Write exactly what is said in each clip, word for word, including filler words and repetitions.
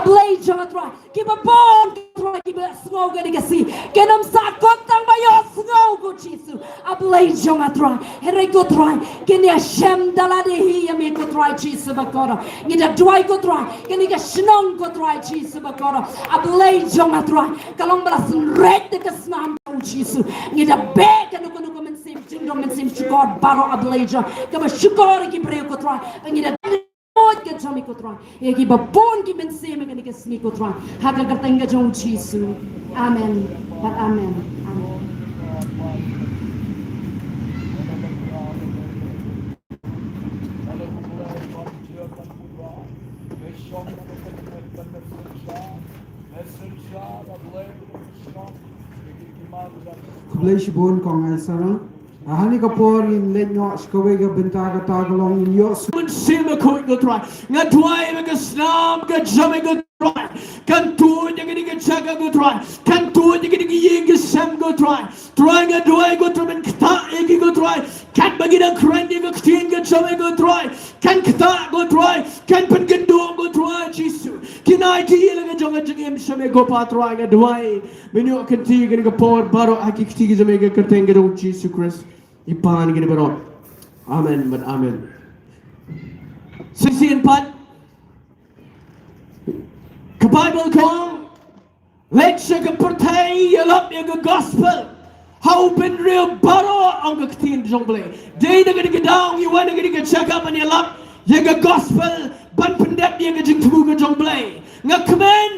Blei jong nga Trai, kiba bun ko Trai kiba sngew kane ka sngi, kin ym sah kut tang ba ïohsngew ko Jisu. A Blei jong nga Trai, hynrei ko Trai, kin ïashem da lade hi ïa me ko Trai Jisu bakordor. Ngi da duwai ko Trai, kane ka shnong ko Trai Jisu bakordor. A Blei jong nga Trai, ka long ba la synreit da ka snam jong u Jisu. Ngi da beh kano kano ka mynsiem jingdon mynsiem shukor baroh a Blei jong, kaba shukor ïa ki briew ko Trai. Ba ngi da Ka jong me ko Trai. Ïa kiba bun ki mynsiem ha kane ka sngi ko Trai. Ha ka kyrteng ka jong u Jisu. Amen. Bad amen. Amen. Khublei shibun kong Aisara. Ha kane ka por ngin leit noh sha kawei ka bynta kata ka long ngin ïoh sngewsih. Mynsiem bakhuid ko Trai. Nga duwai ba ka snam ka jong me ko Trai kan tuid ïa kane ka jaka ko Trai. Kan tuid ïa kane ka ïing ka sem ko Trai. Trai nga duwai ko Trai ban ktah ïa ki ko Trai. Katba ki dang kren ïa ka ktien ka jong me ko Trai. Kan ktah ko Trai. Kan pynkynduh ko Trai Jisu. Kin aiti ïa la ka jong ka jingim sha me ko Pa Trai nga duwai. Mynta kynti kane ka por baroh ha ki kti ki jong me ha ka kyrteng ka jong u Jisu Khrist. I pan kane baroh. Amen bad amen. Shisien pat ka Baibl ka ong, leit sha ka pyrthei ïalap ïa ka gospel ha u bynriew baroh ong ka ktien jong Blei. Dei na kane ka daw ngi wan na kane ka jaka ban ïalap ïa ka gospel ban pyndep ïa ka jingthmu ka jong Blei. Nga kmen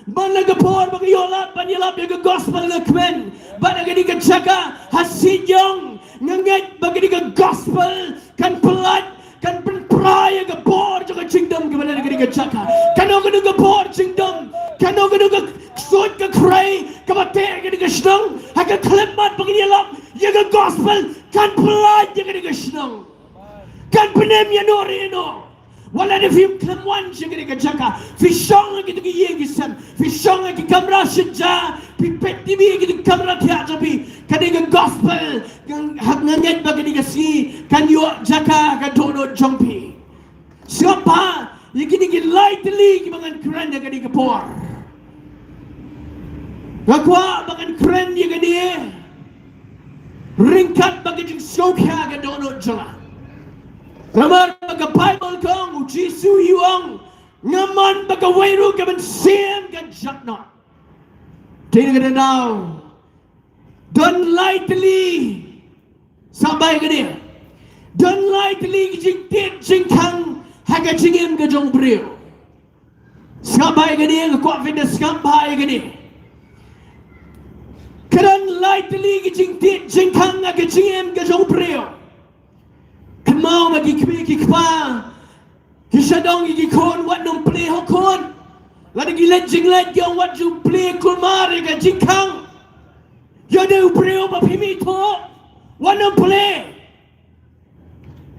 Ban la ka por ba nga ïoh lad ban ïalap ïa ka gospel nga kmen. Ban la ka dei ka jaka ha Sitïong nga ngeit ba ka dei ka gospel kan pynlait kan pynpra ïa ka bor jong ka jingdum kaba la ka dei ka jaka. Kano kano ka bor jingdum, kano kano ka ksuid ka khrei kaba teh ka dei ka shnong ha ka khlem mat ba ka ïalap ïa ka gospel kan pynlait ïa ka dei ka shnong. Kan pynim ïa no re no. Wat la da phim khlem wan sha kane ka jaka, phi shong ha kito ki ïing ki sem, phi shong ha ki kamra shet ja, phi peit TV ha kito ki kamra thiah jong phi, ka dei ka gospel, nga ngeit ba kane ka sngi kan ïoh jaka ha ka dohnud jong phi. Sngap bha ïa kine ki lai tylli kiba ngan kren ha kane ka por. Nga kwah ba ngan kren ïa kane ryngkat bad ka jingsngewkhia ka dohnud jong nga. Namar ba ka Baibl ka ong, u Jisu u ong, nga mon ba kawei ruh ka mynsiem kan jot noh. Te na kata ka daw don lai tylli, sngap bha ïa kane, don lai tylli ki jingtied jingkhang ha ka jingim ka jong u briew. Sngap bha ïa kane, nga kwah phin da sngap bha ïa kane. Ka don lai tylli ki jingtied jingkhang ha ka jingim ka jong u briew. Kynmaw ba ki kmie ki kpa ki shah ong ïa ki khun, wat nym plie ho khun. Lada ki leit jingleit ki ong wat ju plie kulmar ïa ka jingkhang. Ïa u dei u briew ba phim ithuh, wat nym plie.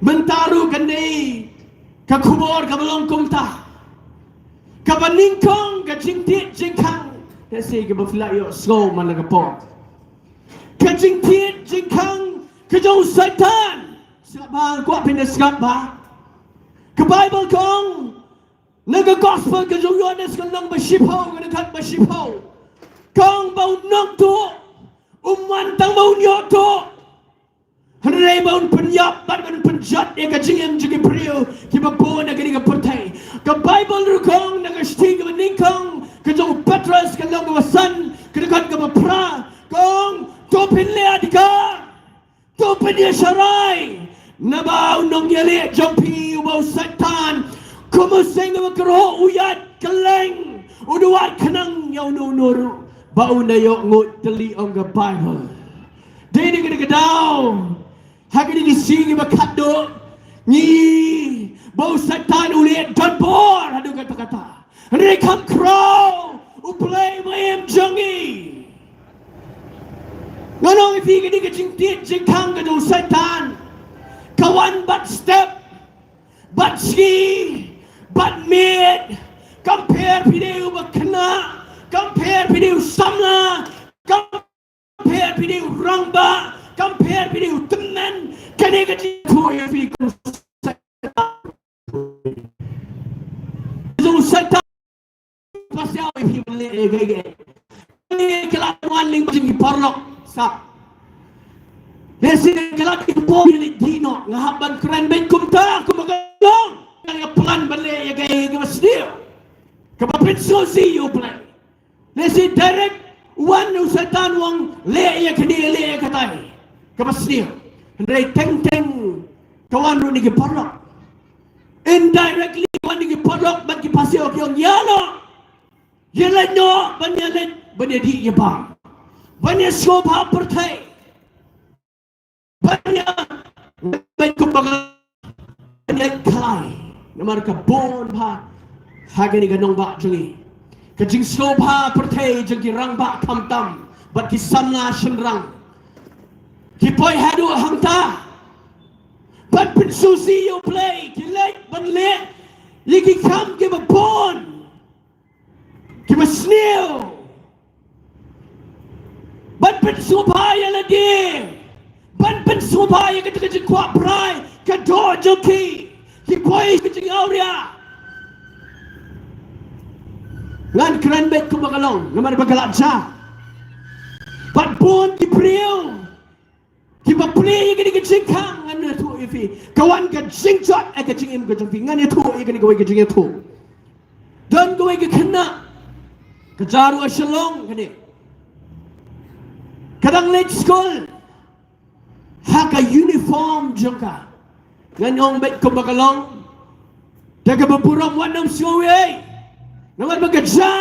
Mynta ruh kan dei ka khubor kaba long kumta, kaba nyngkong ka jingtied jingkhang. Te shi kaba phi la ïohsngew man la ka por, ka jingtied jingkhang ka jong u Soitan. Sngap bha, nga kwah phin da sngap bha. Ka Baibl ka ong na ka gospel ka jong u Ïoannis ka lynnong ba shiphew, ka dkhot ba shiphew, ka ong ba u nongtuh um wan tang ba un ïoh tuh, hynrei ba un pynïap bad ban pynjot ïa ka jingim jong ki briew kiba bun ha kane ka pyrthei. Ka Baibl ruh ka ong na ka shithi kaba nyngkong ka jong u Petros ka lynnong kaba san, ka dkhot kaba phra, ka ong, to phin leh adkar, to phin ïasharai, naba u nongïaleh jong phi uba u Soitan, kum u seng uba kyrhuh u ïaid kylleng, u da wad khnang ïa uno uno ruh ba un da ïoh nguid tylli, ong ka Baibl. Dei na kane ka daw, ha kine ki sngi kiba khatduh, ngi, ba u Soitan u leh donbor haduh katta katta. Hynrei kham khraw U Blei ba im jong ngi. Ngan ong ïa phi, kane ka jingtied jingkhang ka jong u Soitan ka wan bad step, bad sngi, bad miet. Kam pher phi dei uba khynnah, kam pher phi dei u samla, kam pher phi dei u rangbah, kam pher phi dei u tymmen. Kane ka jingthoh ïa phi ka jong u Soitan. phi ban leh ïa kaei kaei. Ka la wan lyngba jong ki paralok sap. Lehse ka la dei ka por ïa leit dih noh, nga hap ban kren beit kumta, kumba ka long. Nga plan ban leh ïa kaei kaba sniew, kaba pynsngewsih ïa U Blei. Lehse direct wan u Soitan u ong leh ïa kane, leh ïa katai, kaba sniew. Hynrei teng teng ka wan ruh na ki paralok. Indirectly wan na ki paralok bad ki pastor ki ong ïa noh, ïa leit noh, ban ïa leit, ban ïa dih ïa bam, ban ïa sngewbha pyrthei, ban ïa, ban kumba ka, ban ïa khlaiñ. Namar ka bun bha ha kane ka nongbah jong ngi, ka jingsngewbha pyrthei jong ki rangbah khamtam bad ki samla shynrang ki poi haduh hangta ban pynsngewsih ïa U Blei, ki leit ban leh ïa ki kam kiba bun kiba sniew, ban pynsngewbha ïa lade, ban pynsngewbha ïa kata ka jingkwah brai ka doh jong ki, ki poi ka jingawria. Ngan kren beit kumba ka long namar ba ka la jia. Bad bun ki briew kiba plie ïa kane ka jingkhang, ngan ïathuh ïa phi, ka wan ka jingjot ha ka jingim ka jong phi. Ngan ïathuh ïa kane kawei ka jingïathuh. Don kawei ka khynnah, ka jia ruh ha Shillong kane, ka dang leit skul ha ka uniform jong ka. Ngan ong beit kumba ka long, da kaba burom, wat nym sngew ei. Namar ba ka jia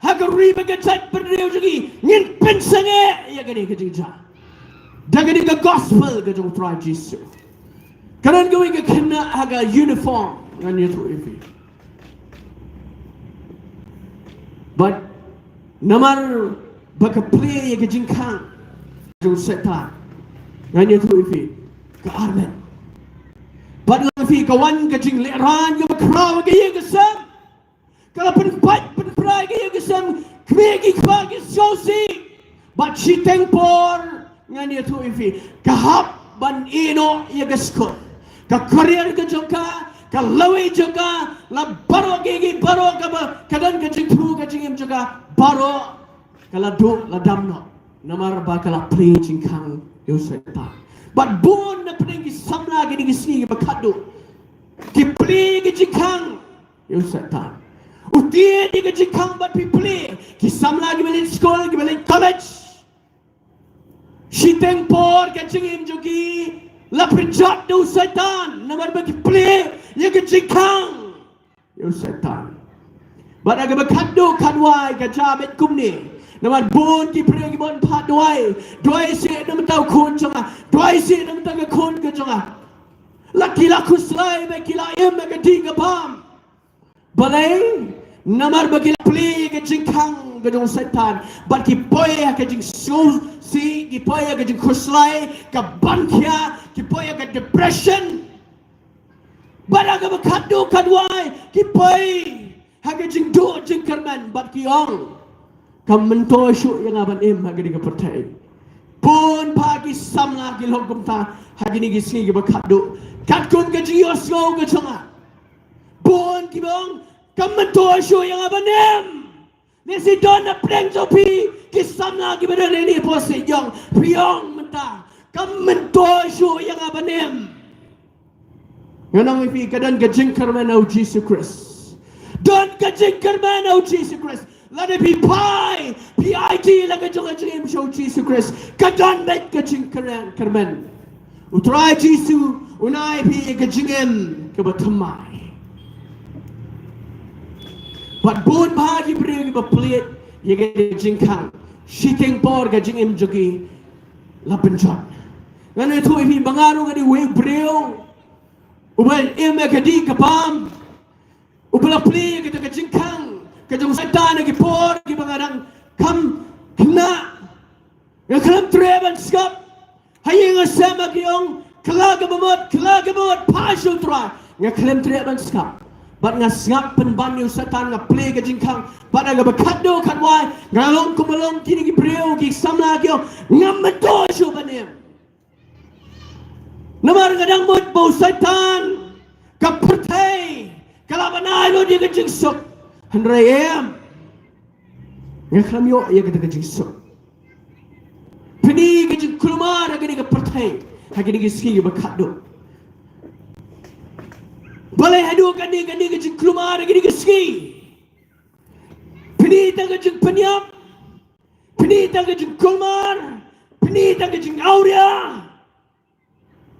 ha ka ri bad ka jaitbynriew jong ngi, ngin pynsangeh ïa kane ka jingjia da kane ka gospel ka jong U Trai Jisu. Ka don kawei ka khynnah ha ka uniform, ngan ïathuh ïa phi. Bad namar ba ka plie ïa ka jingkhang jong u Soitan, ngan ïathuh ïa phi, ka armet. Bad ngan ong ïa phi, ka wan ka jinglehrain kaba khraw ha ka ïing ka sem. Ka la pynpait pynpra ïa ka ïing ka sem, kmie ki kpa ki sngewsih. Bad shiteng por, ngan ïathuh ïa phi, ka hap ban ïeh noh ïa ka skul. Ka career ka jong ka, ka lawei jong ka, la baroh kiei kiei baroh kaba ka don ka jingthmu ka jingim jong ka, baroh ka la duh la dam noh namar ba ka la plie jingkhang ïa u Soitan. Bad bun na pdeng ki samla kine ki sngi kiba khatduh ki plie ki jingkhang ïa u Soitan. U tied ïa ka jingkhang bad phi plie. Ki samla kiba leit skul, kiba leit college, shiteng por ka jingim jong ki la pynjot da u Soitan namar ba ki plie ïa ka jingkhang ïa u Soitan. Bad ha kaba khatduh khatwai ka jia beit kumne. Namar bun ki briew ki bun pat duwai, duwai seh na bynta u khun jong nga, duwai seh na bynta ka khun ka jong nga. La ki la khuslai bad ki la im ha ka dih ka bam. Balei? Namar ba ki la plie ïa ka jingkhang ka jong u Soitan. Bad ki poi ha ka jingsngewsih, ki poi ha ka jingkhuslai, ka ban khia, ki poi ha ka depression. Bad ha kaba khatduh khatwai ki poi ha ka jingduh jingkyrmen bad ki ong, kam myntoi shuh ïa nga ban im ha kane ka pyrthei. Bun pat ki samla ki long kumta ha kine ki sngi kiba khatduh. Katkum ka jingïohsngew ka jong nga, bun kiba ong, kam myntoi shuh ïa nga ban im. Lehse don na pdeng jong phi ki samla kiba don hangne, phi ong, phi ong mynta, kam myntoi shuh ïa nga ban im. Ngan ong ïa phi, ka don ka jingkyrmen ha u Jisu Khrist. Don ka jingkyrmen ha u Jisu Khrist. Lada phi phai, phi aiti la ka jong ka jingim sha u Jisu Khrist, ka don beit ka jingkyrmen, kyrmen. U Trai Jisu un ai ïa phi ka jingim kaba thymmai. Bad bun pat ki briew kiba plie ïa ka jingkhang, shiteng por ka jingim jong ki la pynjot. Ngan ïathuh ïa phi, ma nga ruh nga dei uwei u briew uba im ha ka dih ka bam, uba la plie ïa kata ka jingkhang ka jong u Soitan ha ki por kiba nga dang kham khynnah. Nga khlem treh ban sngap. Ha ïing ha sem ki ong, kylla kaba mut, kylla kaba mut, phai sha u Trai. Nga khlem treh ban sngap. Bad nga sngap pynban ïa u Soitan, nga plie ka jingkhang. Bad ha kaba khatduh khatwai nga long kumba long kine ki briew, ki samla ki ong, ngam myntoi shuh ban im. Namar nga dang mut ba u Soitan, ka pyrthei ka lah ban ai lut ïa ka jingsuk. Hynrei em, Nga khlem ïoh ïa kata ka jingsuk. Pyni ka jingkulmar ha kane ka pyrthei ha kine ki sngi kiba khatduh. Balei haduh kane, kane ka jingkulmar ha kine ki sngi? Pyni tang ka jingpynïap, pyni tang ka jingkulmar, pyni tang ka jingawria.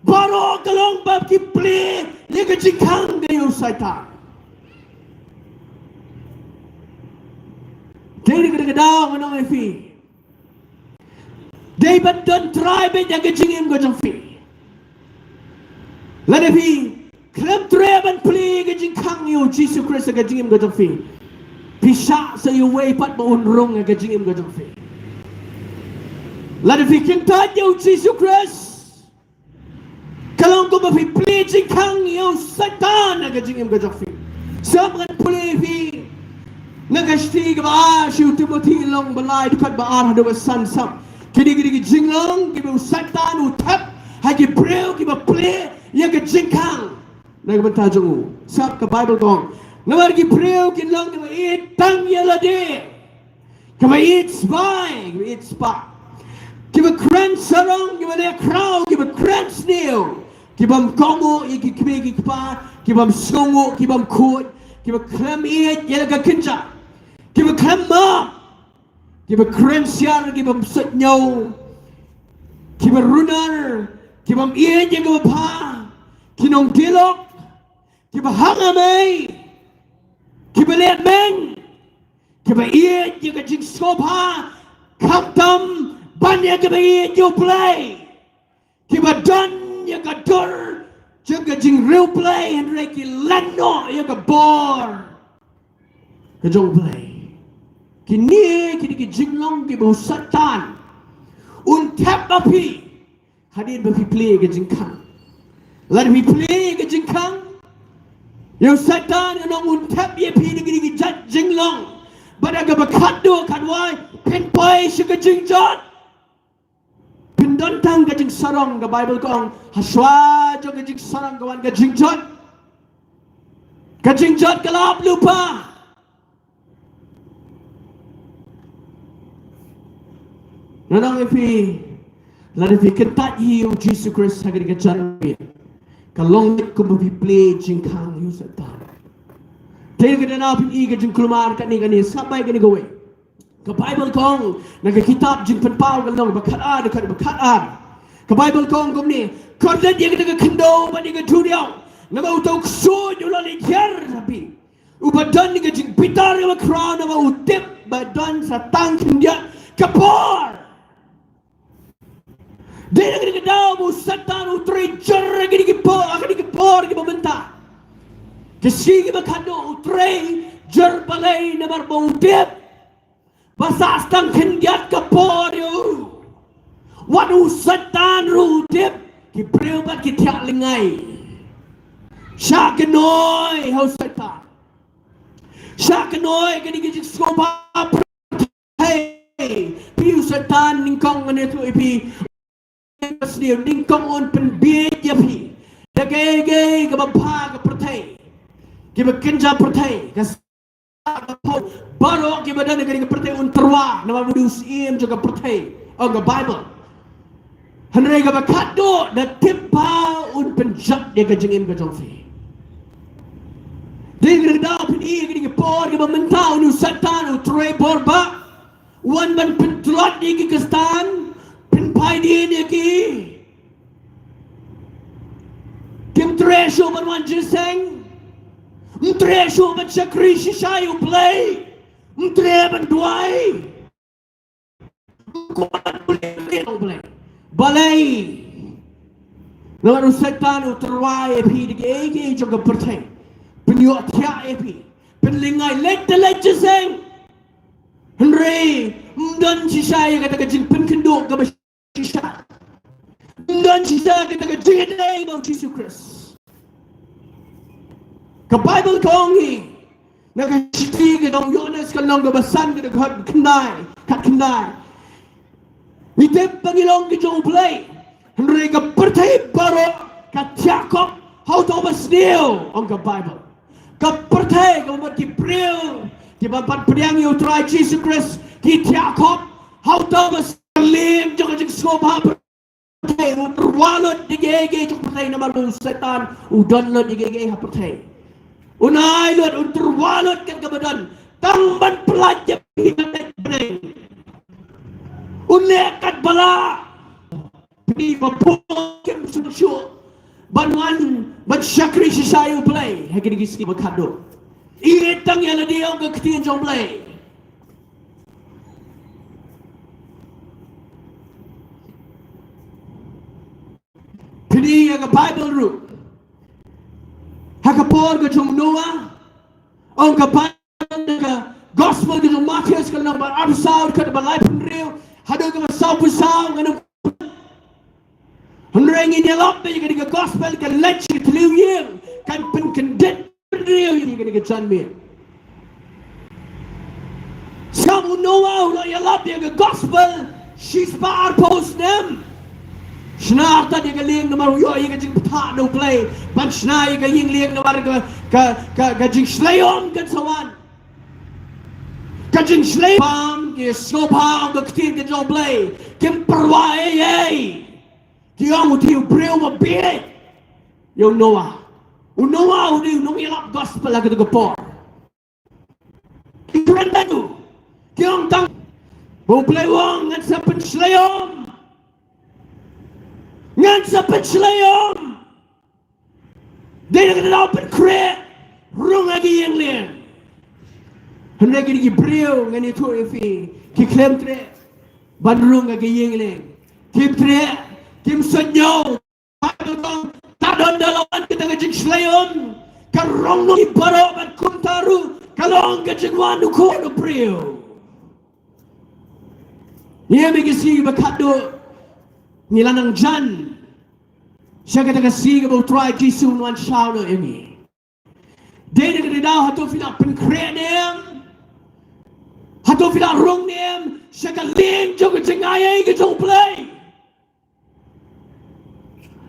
Baroh ka long ba ki plie ïa ka jingkhang ka ïa u Saitan. Dei na kata ka daw ngan ong ïa phi, dei ban don trai beit ïa ka jingim ka jong phi. Lada phi khlem treh ban plie ïa ka jingkhang ïa u Jisu Khrist ha ka jingim ka jong phi, phi shah sa ïa uwei pat ba un rung ha ka jingim ka jong phi. Lada phi kyntait ïa u Jisu Khrist, ka long kumba phi plie jingkhang ïa u Satan ha ka jingim ka jong phi. Sngap, ngan pule ïa phi na ka shithi kaba ar sha u Timothi lynnong ba lai, dkhot ba ar haduh ba san. Sngap, kine, kine ki jinglong kiba u Satan u thep ha ki briew kiba plie ïa ka jingkhang na ka bynta jong u. Sngap, ka Baibl ka ong, namar ki briew kin long kiba ïeit tang ïa lade, kiba ïeit spah, kiba ïeit spah, kiba kren sarong, kiba leh khraw, kiba kren sniew, kibym kohnguh ïa ki kmie ki kpa, kibym sngewnguh, kibym khuid, kiba khlem ïeit ïa la ka kynja, kiba khlem map, kiba kren siar, kibym suidñiew, kiba runar, kibym ïeit ïa kaba bha, ki nongdialog, kiba hang amai, kiba leh meng, kiba ïeit ïa ka jingsngewbha khamtam ban ïa kaba ïeit ïa U Blei, kiba don ïa ka dur jong ka jingriewblei, hynrei ki len noh ïa ka bor ka jong U Blei. Kine, kine ki jinglong kiba u Satan un thep ha phi hadien ba phi plie ïa ka jingkhang. Lada phi plie ïa ka jingkhang, ïa u Satan ngan ong un thep ïa phi da kine ki jait jinglong. Bad ha kaba khatduh khatwai, phin poi sha ka jingjot. Phin don tang ka jingsarong, ka Baibl ka ong, ha shuwa jong ka jingsarong ka wan ka jingjot. Ka jingjot ka la ap lypa. Ngan ong ïa phi, lada phi kyntait ïa u Jisu Khrist ha kane ka janmiet, ka long kumba phi plie jingkhang ïa u Satan. Te ka dei na phin i ka jingkulmar kane kane, sngap bha ïa kane kawei. Ka Baibl ka ong na ka kitab Jingpynpaw ka lynnong ba khatar, ka dkhot ba khatar. Ka Baibl ka ong kumne, kordit ïa kata ka khyndew bad ïa ka duriaw, namar uta u ksuid u la leit hiar ha phi. Uba don ïa ka jingbitar kaba khraw, namar u tip ba don sa tang khyndiat ka por. Dei na kane ka daw ba u Satan u trei jur ha kine ki por, ha kine ki por kiba mynta. Ki sngi kiba khatduh u trei jur, balei? Namar ba u tip ba sa tang khyndiat ka por ïa u. Wat u Satan ruh u tip, ki briew pat ki thiah lyngngai. Shah kynnoh ha u Satan. Shah kynnoh ha kine ki jingsngewbha pyrthei. Phi, u Satan nyngkong, ngan ïathuh ïa phi, sniew, nyngkong un pynbieit ïa phi da kaei kaei kaba bha ka pyrthei, kiba kynja pyrthei, ka sa, ka phew, baroh kiba don ha kane ka pyrthei un tyrwa, namar ba u dei u syiem jong ka pyrthei, ong ka Baibl. Hynrei kaba khatduh, da tip ba un pynjot ïa ka jingim ka jong phi. Dei na kane ka daw phin i ha kine ki por kiba mynta, une u Satan u trei bor ba wan ban pyntlot ïa ki Khristan, pynphai dien ïa ki. Kim treh shuh ban wan jingïaseng. Ym treh shuh ban shakri shisha ïa U Blei. Ym treh ban duwai. Ym kwah ban pule ïa U Blei. Balei? Namar u Satan u tyrwa ïa phi da kiei kiei jong ka pyrthei. Pynïohthiah ïa phi. Pynlyngngai, leit te leit jingïaseng. Hynrei ym don shisha ïa kata ka jingpynkynduh kaba shisha. Ym don shisha ïa kata ka jingïadei bad u Jisu Khrist. Ka Baibl ka ong hi na ka shithi ka jong u Ïoannis ka lynnong kaba san, ka dkhot khyndai, khatkhyndai. Ngi tip ba ngi long ki jong U Blei, hynrei ka pyrthei baroh ka thiah kop ha uta uba sniew, ong ka Baibl. Ka pyrthei, ka mut ki briew kiba pat pdiang ïa u Trai Jisu Khrist, Ki thiah khop ha uta u ba sngewlieng jong ka jingsngewbha pyrthei, u tyrwa lut ïa kiei kiei jong pyrthei namar ba u Soitan u don lut ïa kiei kiei ha pyrthei. Un ai lut, un tyrwa lut kat kaba don tang ban pyllait ïa phi na bneng. Un leh kat ba lah. Phi ba pun kim sngewsuk ban wan ban shakri shisha ïa U Blei ha kine ki sngi ba khatduh. Ïeit tang ïa lade, ong ka ktien jong U Blei. Phi ïa ka Bible ruh, ha ka por ka jong Noah, ong ka Bible, ka Gospel ka jong Mathaios ka lynnong ba arphew saw, ka dkhot ba laiphew hynriew haduh ka ba sawphew saw, ngan ong, hynrei ngin ïalap ba ïa kane ka Gospel kan leit sha ka tliw ïing, kan pynkyndit pynriew ïa kane ka janmiet. Sngap, u Noah u la ïalap ïa ka Gospel shispah arphew snem. Shna artat ïa ka lieng namar u ïoh ïa ka jingbthah na U Blei ban shna ïa ka ïing lieng namar ka, ka, ka, ka jingshlei um kan sa wan. Ka jingshlei um, ki sngewbha, ong ka ktien ka jong U Blei, kim pyrwa ei ei. Ki ong u dei u briew ba bieit ïa u Noah. U Noah u dei u nongïalap Gospel ha kata ka por. Ki kren bad u, ki ong tang ba U Blei u ong, ngan sa pynshlei um. Ngan sa pynshlei um. Dei na kata ka daw pynkhreh rung ha ki ïing lieng. Hynrei kine ki briew, ngan ïathuh ïa phi, ki khlem treh ban rung ha ki ïing lieng. Kim treh, kim suidñiew. Bad u ong, tad haduh ba la wan kata ka jingshlei um, ka rongnong ïa ki baroh, bad kumta ruh ka long ka jingwan U Khun u briew. Ïa kine ki sngi ba khatduh ngi la nang jan sha kata ka sngi kaba U Trai Jisu un wan shaw noh ïa ngi. Dei na kata ka daw, hato phi la pynkhreh ne em? Hato phi la rung ne em sha ka lieng jong ka jingai ei ka jong U Blei?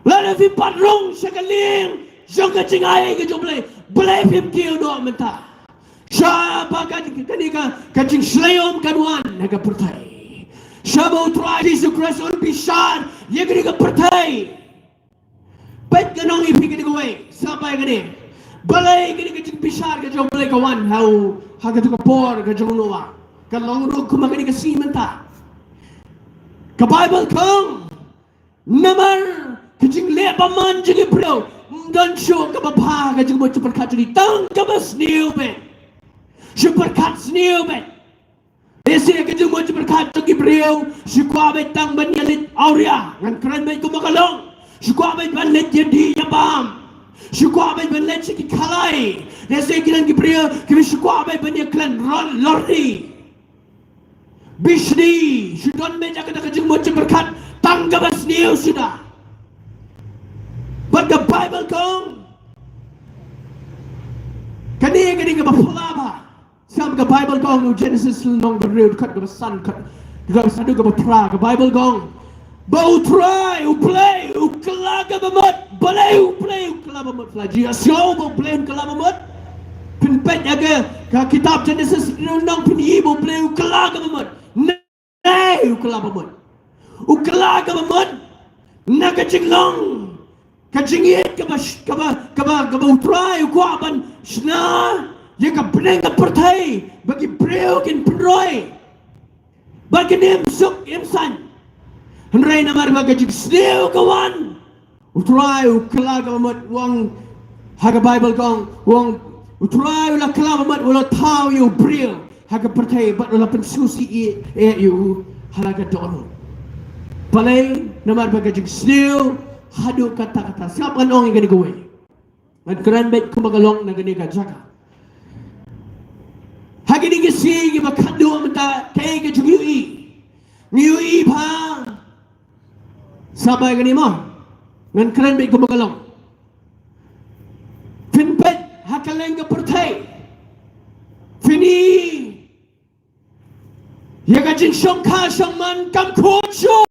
Lada phi pat rung sha ka lieng jong ka jingai ei ka jong U Blei, balei phim kiew noh mynta? Shaba ka, kane ka, ka jingshlei um kan wan ha ka pyrthei. Shaba U Trai Jisu Khrist un bishar ïa kane ka pyrthei. Peit, ngan ong ïa phi kane kawei, sngap bha ïa kane. Balei kane ka jingbishar ka jong U Blei ka wan ha u, ha kata ka por ka jong u Noah? Ka long ruh kum ha kane ka sngi mynta. Ka Baibl ka ong, namar ka jingleh bymman jong ki briew, ym don shuh kaba bha ha ka jingmut jingpyrkhat jong ki, tang kaba sniew beit. Shu pyrkhat sniew beit. Lehse ka jingmut jingpyrkhat jong ki briew shu kwah beit tang ban ïaleit awria, ngan kren beit kumba ka long. Shu kwah beit ban leit ïadih ïabam. Shu kwah beit ban leit sha ki khalai. Lehse ki don ki briew kiba shu kwah beit ban ïakhlaiñ ro-, lorry, bishni. Shu don beit ïa kata ka jingmut jingpyrkhat tang kaba sniew suda. Bad ka Baibl ka ong, kane, kane kaba phylla bha. Sngap, ka Baibl ka ong, Genesis lynnong ba hynriew, dkhot kaba san, dkhot kaba san haduh kaba phra, ka Baibl ka ong ba U Trai U Blei u kylla kaba mut. Balei U Blei u kylla ba mut? Phi la ju ïohsngew ba U Blei un kylla ba mut? Phin peit ïa ka, ka kitab Genesis lynnong, phin ïohi ba U Blei u kylla kaba mut. Balei u kylla ba mut? U kylla kaba mut na ka jinglong, ka jingïeit kaba, kaba, kaba, kaba U Trai u kwah ban shna ïa ka bneng ka pyrthei ba ki briew kin pynroi, ba kin im suk im saiñ. Hynrei namar ba ka jingsniew ka wan, U Trai u kylla kaba mut. U ong, ha ka Baibl ka ong, u ong, U Trai u la kylla ba mut, u la thaw ïa u briew ha ka pyrthei bad u la pynsngewsih ïa u ha la ka dohnud. Balei? Namar ba ka jingsniew haduh katta katta. Sngap, ngan ong ïa kane kawei. Ngan kren beit kumba ka long na kane ka jaka. Ha kine ki sngi kiba khatduh mynta, kaei ka jingïohi? Ngi ïohi bha. Sngap ïa kane mo. Ngan kren beit kumba ka long. Phin peit ha kylleng ka pyrthei, phin ïohi ïa ka jingshongkha shongman kam khun shuh.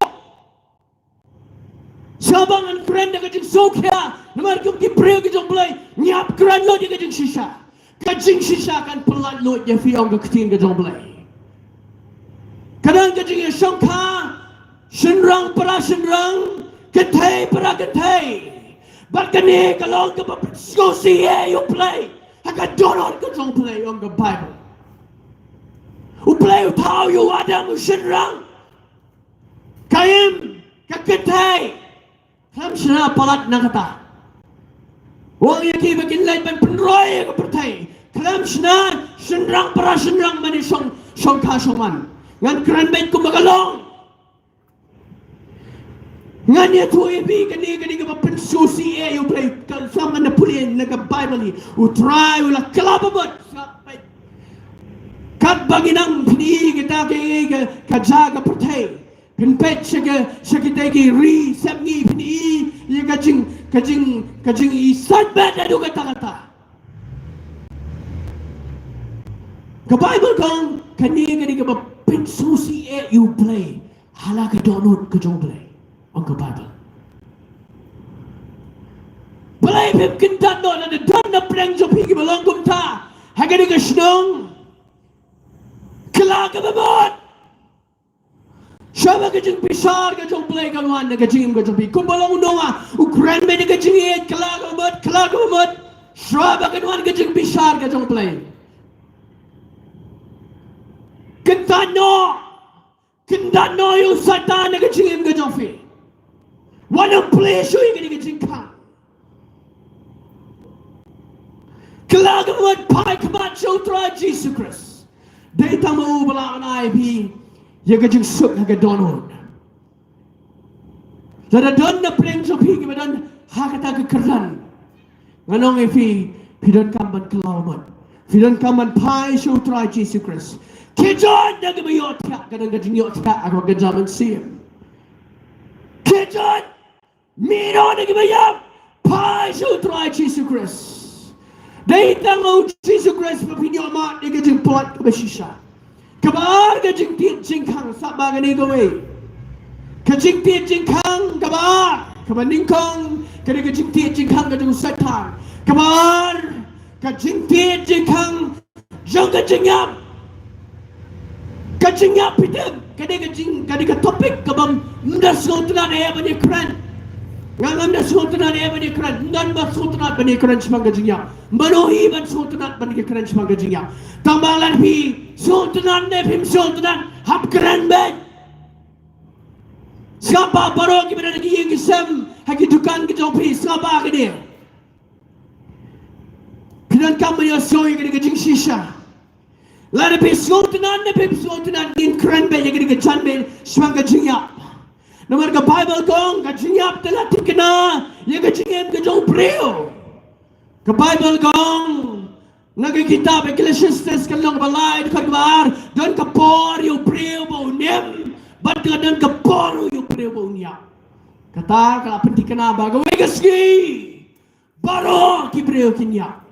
Sngap, ngan kren da ka jingsngewkhia namar kum ki briew ki jong U Blei ngi hap kren lut ïa ka jingshisha. Ka jingshisha kan pyllait lut ïa phi, ong ka ktien ka jong U Blei. ka jingïashongkha shynrang para shynrang, kynthei para kynthei. Bad kane ka long kaba pynsngewsih ïa U Blei ha ka dohnud ka jong U Blei, ong ka Baibl. U Blei u thaw ïa u Adam u shynrang, ka im, ka kynthei. Khlem shna palat na kata. U ong ïa ki ba kin leit ban pynroi ïa ka pyrthei. Khlem shna, shynrang para shynrang ban ïashong, shongkha shongman. Ngan kren beit kumba ka long. Ngan ïathuh ïa phi kane, kane kaba pynsngewsih ïa U Blei, ka, sa ngan da pule na ka Baibl hi. U Trai u la kylla bamut. Katba ngi nang pyni kita ka, ka, ka ja ka pyrthei. Phin peit sha ka, sha kita ki ri sepngi, phin i ïa ka jing, ka jing, ka jingisait bad haduh katta katta. Ka Baibl ka ong kane ka dei kaba pynsngewsih ïa U Blei ha la ka dohnud ka jong U Blei, ong ka Baibl. Balei phim kyndat noh? Lada don na pdeng jong phi kiba long kumta ha kane ka shnong, kylla kaba mut. Shuwa ba ka jingbishar ka jong U Blei kan wan na ka jingim ka jong phi. Kumba long u Noah, u kren beit na ka jingïeit, kylla kaba mut, kylla kaba mut. Shuwa ba kan wan ka jingbishar ka jong U Blei. Kyntait noh, kyndat noh ïa u Satan na ka jingim ka jong phi. Wat nym plie shuh ïa kane ka jingkhang. Kylla kaba mut, phai khmat sha U Trai Jisu Khrist. Dei tang ma u ba lah ban ai phi ïa ka jingsuk ha ka dohnud. Lada don na pdeng jong phi kiba don ha kata ka kyrdan, ngan ong ïa phi, phi donkam ban kylla mut. Phi donkam ban phai sha U Trai Jisu Khrist. Khie jot na kiba ïohthiah, ka don ka jingïohthiah ha ka jingïap mynsiem. Khie jot, mih noh na kiba ïap, phai sha U Trai Jisu Khrist. Dei tang ma U Jisu Khrist ba phin ïoh mad ïa ka jingpynlait kaba shisha. Kaba ar, ka jingtied jingkhang, sngap bha kane kawei. Ka jingtied jingkhang kaba ar, kaba nyngkong ka dei ka jingtied jingkhang ka jong u Satan. Kaba ar, ka jingtied jingkhang jong ka jingïap. Ka jingïap, phi tip, ka dei ka jing, ka dei ka topic kaba ym da sngewtynnat eh ban ïakren. Nga ngam da sngewtynnat eh ban ïakren. Ym don ba sngewtynnat ban ïakren shaphang ka jingïap. Mano hi ban sngewtynnat ban ïakren shaphang ka jingïap? Tang ba lada phi sngewtynnat ne phim sngewtynnat, hap kren beit. Sngap bha baroh kiba don ha ki ïing ki sem, ha ki dukan ki jong phi, sngap bha kane. Phi donkam ban ïohsngew ïa kane ka jingshisha. Lada phi sngewtynnat ne phim sngewtynnat, ngin kren beit ïa kane ka janmiet shaphang ka jingïap. Namar ka Baibl ka ong ka jingïap te la thikna ïa ka jingim ka jong u briew. Ka Baibl ka ong na ka kitab Ecclesiastes ka lynnong ba lai, dkhot ba ar, don ka por ïa u briew ba un im, bad ka don ka por ïa u briew ba un ïap. Kata ka la pynthikna ba kawei ka sngi baroh ki briew kin ïap.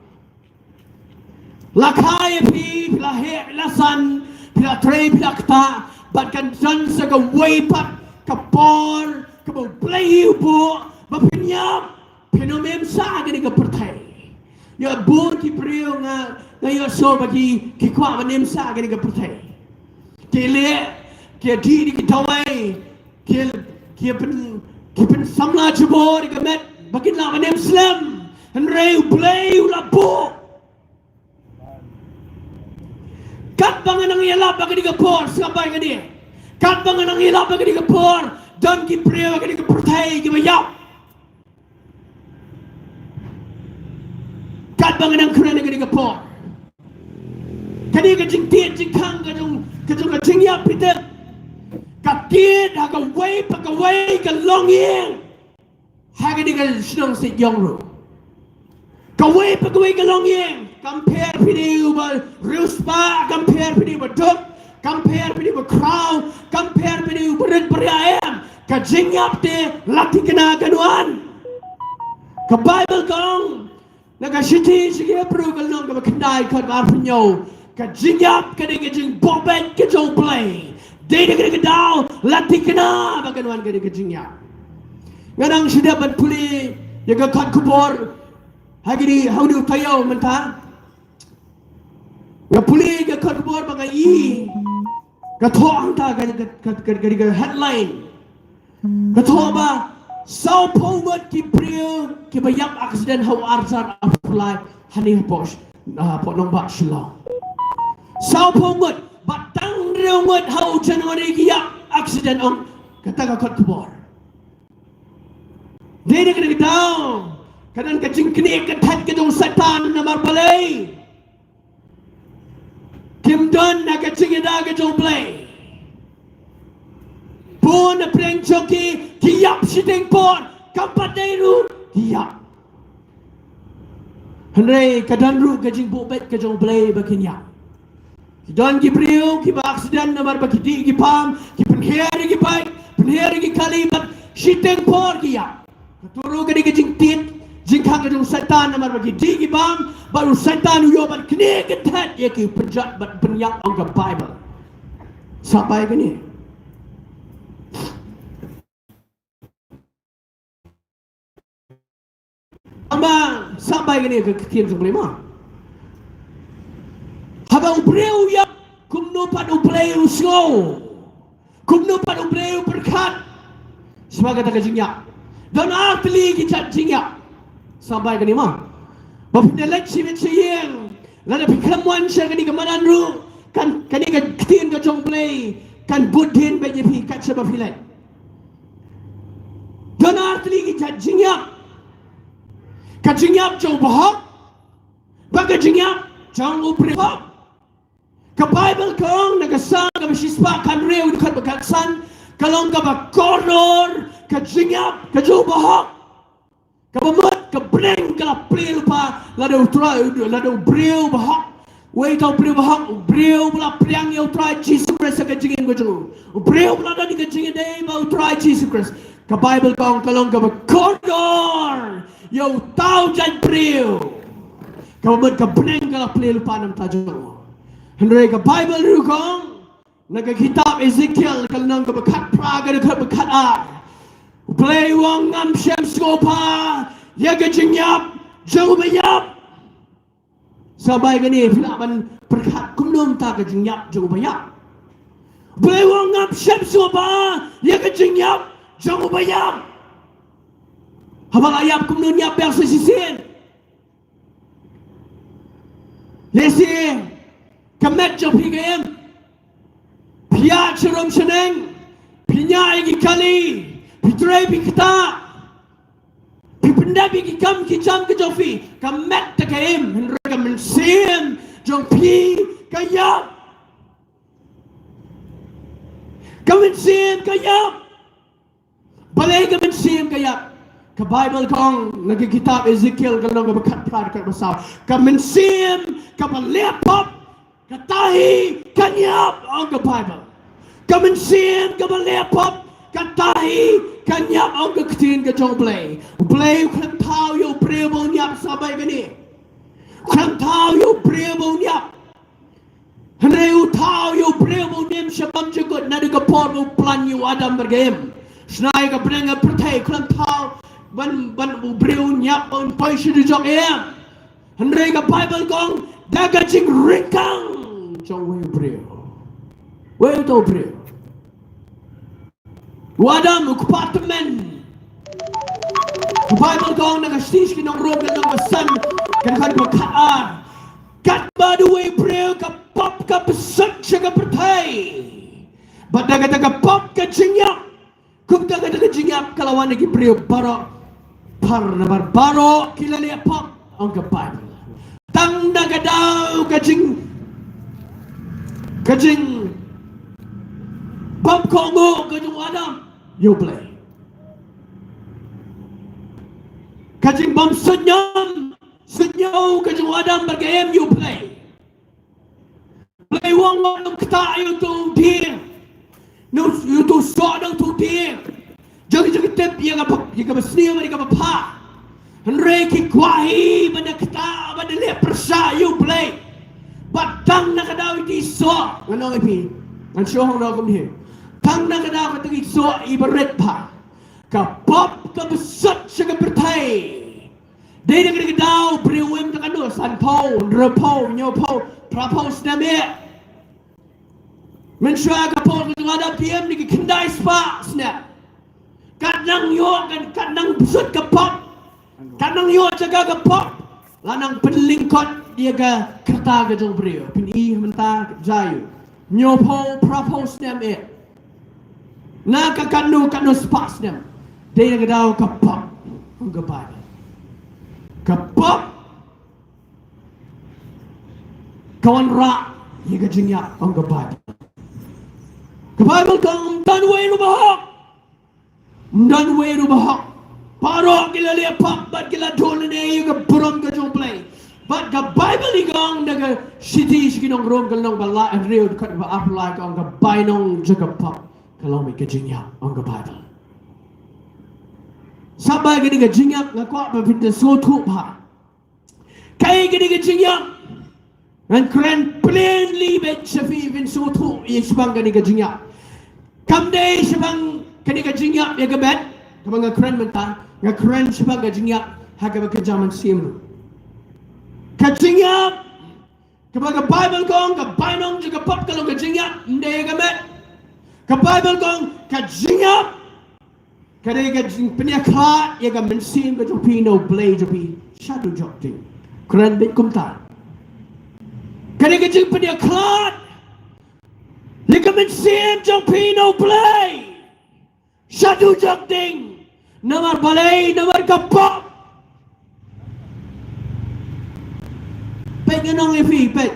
La kha ïa phi, phi la heh, phi la san, phi la trei, phi la ktah, bad kan don sa kawei pat ka por kaba U Blei u buh ba phin ïap, phin ym im shuh ha kane ka pyrthei. Ïa bun ki briew nga, nga ïohsngew ba ki, ki kwah ban im shuh ha kane ka pyrthei. Ki leh, ki dih da ki dawai, ki, ki pyn, ki pynsamla jubor ïa ka met ba kin lah ban im slem. Hynrei U Blei u la buh. Katba nga nang ïalap ha kane ka por, sngap bha ïa kane. Katba nga nang ïalap ha kane ka por, don ki briew ha kane ka pyrthei kiba ïap. Katba nga nang kren ha kane ka por, kane ka jingtied jingkhang ka jong, ka jong ka jingïap, phi tip, ka tied ha kawei pa kawei ka longïing ha kane ka shnong Sitïong ruh. Kawei pa kawei ka longïing, kam pher phi dei uba riewspah, kam pher phi dei uba duk, kam pher phi dei uba khraw, kam pher phi dei uba rit bariah, em. Ka jingïap te la thikna kan wan. Ka Baibl ka ong na ka shithi sha ki Hebru ka lynnong kaba khyndai, dkhot ba arphew hynñiew, ka jingïap ka dei ka jingbok beit ka jong U Blei. Dei na kane ka daw la thikna ba kan wan kane ka jingïap. Nga dang shu dep ban pule ïa ka kot khubor ha kine, ha une u taïew mynta. Nga pule ïa ka kot khubor ba nga i Ka thoh hangta ka, ka, ka, ka, ka headline. Ka thoh ba sawphew ngut ki briew kiba ïap accident ha u arhajar arphew lai hangne hapoh, ah, hapoh nongbah Shillong. Sawphew ngut, bad tang hynriew ngut ha u January ki ïap accident, ong kata ka kot khubor. Dei na kata ka daw ka don ka jingknieh kynthait ka jong u Soitan namar balei? Kim don na ka jingïada ka jong u Blei. Bun na pdeng jong ki ki ïap shiteng por, kam pat dei ruh ki ïap. Hynrei ka don ruh ka jingbuh beit ka jong u Blei ba kin ïap. Ki don ki briew kiba accident namar ba ki dih ki bam, ki pynher ïa ki bike, pynher ïa ki kali, bad shiteng por ki ïap. Kato ruh ka dei ka jingtied jingkhang ka jong u Soitan namar ba ki dih ki bam, bad u Soitan u ïoh ban knieh kynthait ïa ki, pynjot bad pynïap, ong ka Baibl. Sngap bha ïa kane. Amba sngap bha ïa kane ka ktien jong u Blei ma. Haba u briew u ïap, kumno pat u Blei u sngew? Kumno pat u briew u pyrkhat? Sngap bha kata ka jingïap. Don ar tylli ki jait jingïap. Sngap bha ïa kane ma. Ba phin da leit shi bit shi ïing, lada phi khlem wan sha kane ka madan ruh, kan, kane ka ktien ka jong u Blei kan bud dien beit ïa phi kat shaba phi leit. Don ar tylli ki jait jingïap. Ka jingïap jong u bahok, bad ka jingïap jong u briew. Ka Baibl ka ong na ka Salm kaba shispah khathynriew, dkhot ba khatsan, ka long kaba kordor ka jingïap ka jong u bahok. Kaba mut ka bneng ka la plie lypa lada u Trai, lada u briew bahok, wei uta u briew bahok, u briew ba la pdiang ïa u Trai Jisu Khrist ha ka jingim ka jong u, u briew ba la don ïa ka jingïadei bad u Trai Jisu Khrist. Ka Baibl ka ong ka long kaba kordor ïa uta u jait briew. Kaba mut ka bneng ka la plie lypa na ka bynta jong u. Hynrei ka Baibl ruh ka ong na ka kitab Ezekiel ka lynnong kaba khatphra, ka dkhot ba khatar, u Blei u ong, ngam shym sngewbha ïa ka jingïap jong u baïap. Sngap bha ïa kane, phi lah ban pyrkhat kumno mynta ka jingïap jong u baïap. U Blei u ong, ngam shym sngewbha ïa ka jingïap jong u baïap. Haba la ïap kumno, ïap biang sa shisien? Lehse ka met jong phi ka im. Phi ïaid sharum shaneng, phi ñiah ïa ki kali, phi trei, phi ktah, phi pyndep ïa ki kam ki jam ka jong phi. Ka met te ka im, hynrei ka mynsiem jong phi ka ïap. Ka mynsiem ka ïap. Balei ka mynsiem ka ïap? Ka Baibl ka ong na ka kitab Ezekiel ka lynnong kaba khatphra, dkhot ba saw, ka mynsiem kaba leh pop, kata hi kan ïap, ong ka Baibl. Ka mynsiem kaba leh pop, kata hi kan ïap, ong ka ktien ka jong u Blei. U Blei u khlem thaw ïa u briew ba un ïap. Sngap bha ïa kane. U khlem thaw ïa u briew ba un ïap. Hynrei u thaw ïa u briew ba un im sha bymjukut, naduh ka por ba u plan ïa u Adam bad ka Im. Shna ïa ka bneng ka pyrthei, u khlem thaw ban, ban u briew un ïap, ban poi sha dujok, em. Hynrei ka Baibl ka ong da ka jingryngkang jong uwei u briew. Uwei uta u briew? U Adam, u kpa tymmen. Ka Baibl ka ong na ka shithi sha ki nong Rom, ka lynnong ba san, ka dkhot ba khatar, katba da uwei u briew ka pop ka bsut sha ka pyrthei, bad da kata ka pop ka jingïap. Kumta kata ka jingïap ka la wan ha ki briew baroh, phar namar baroh ki la leh pop, ong ka Baibl. Tang na ka daw ka jing, ka jingbymkohnguh ka jong u Adam ïa u Blei, ka jingbymsuidñiew, suidñiew ka jong u Adam bad ka Im ïa u Blei. Blei u ong wat nym ktah ïa uto u dieng, ïa uto u soh, ïa uto u dieng jong, jong ki tip ïa kaba, ïa kaba sniew bad ïa kaba bha. Hynrei ki kwah hi ban da ktah, ban da leh pyrshah ïa u Blei. Bad tang na ka daw ïa ki soh, ngan ong ïa phi, ngan shu ong noh kumne. Tang na ka daw kata ki soh iba rit bha, ka pop ka bsut sha ka pyrthei. Dei na kata ka daw briew u im tang katno, sanphew, hynriewphew, hynñiewphew, phraphew snem eh. Mynshuwa ka por ka jong Adam ki im na ki khyndai spah snem. Kat nang ïoh, kat, kat nang bsut ka pop, kat nang ïoh jaka ka pop, la nang pynlyngkot ïa ka kyrta ka jong u briew. Phin i mynta, jaiu, hynñiewphew, phraphew snem eh, na ka katno katno spah snem. Dei na ka daw ka pop, ong ka Baibl. Ka pop ka wanrah ïa ka jingïap, ong ka Baibl. Ka Baibl ka ong, ym don uwei ruh ba hok. Ym don uwei ruh ba hok. Baroh ki la leh pop bad ki la duh lane ïa ka burom ka jong U Blei. Bad ka Baibl i ka ong na ka shithi sha ki nong Rom ka lynnong ba lai, hynriew dkhot ba arphew lai ka ong, ka bainong jong ka pop ka long beit ka jingïap, ong ka Baibl. Sa ba kane ka jingïap nga kwah ba phin da sngewthuh bha. Kaei kane ka jingïap? Ngan kren plainly beit sha phi, phin sngewthuh ïa shaphang kane ka jingïap. Kam dei shaphang kane ka jingïap ïa ka met kaba nga kren mynta, nga kren shaphang ka jingïap ha kaba kynja mynsiem ruh. Ka jingïap kaba ka Baibl ka ong, ka bainong jong ka pop ka long ka jingïap, ym dei ïa ka met. Ka Baibl ka ong ka jingïap ka dei ka jingpynïakhlad ïa ka mynsiem ka jong phi na U Blei jong phi shaduh jok ding. Kren beit kumta. Ka dei ka jingpynïakhlad ïa ka mynsiem jong phi na U Blei shaduh jok ding. Namar balei? Namar ka pop. Peit, ngan ong ïa phi, peit.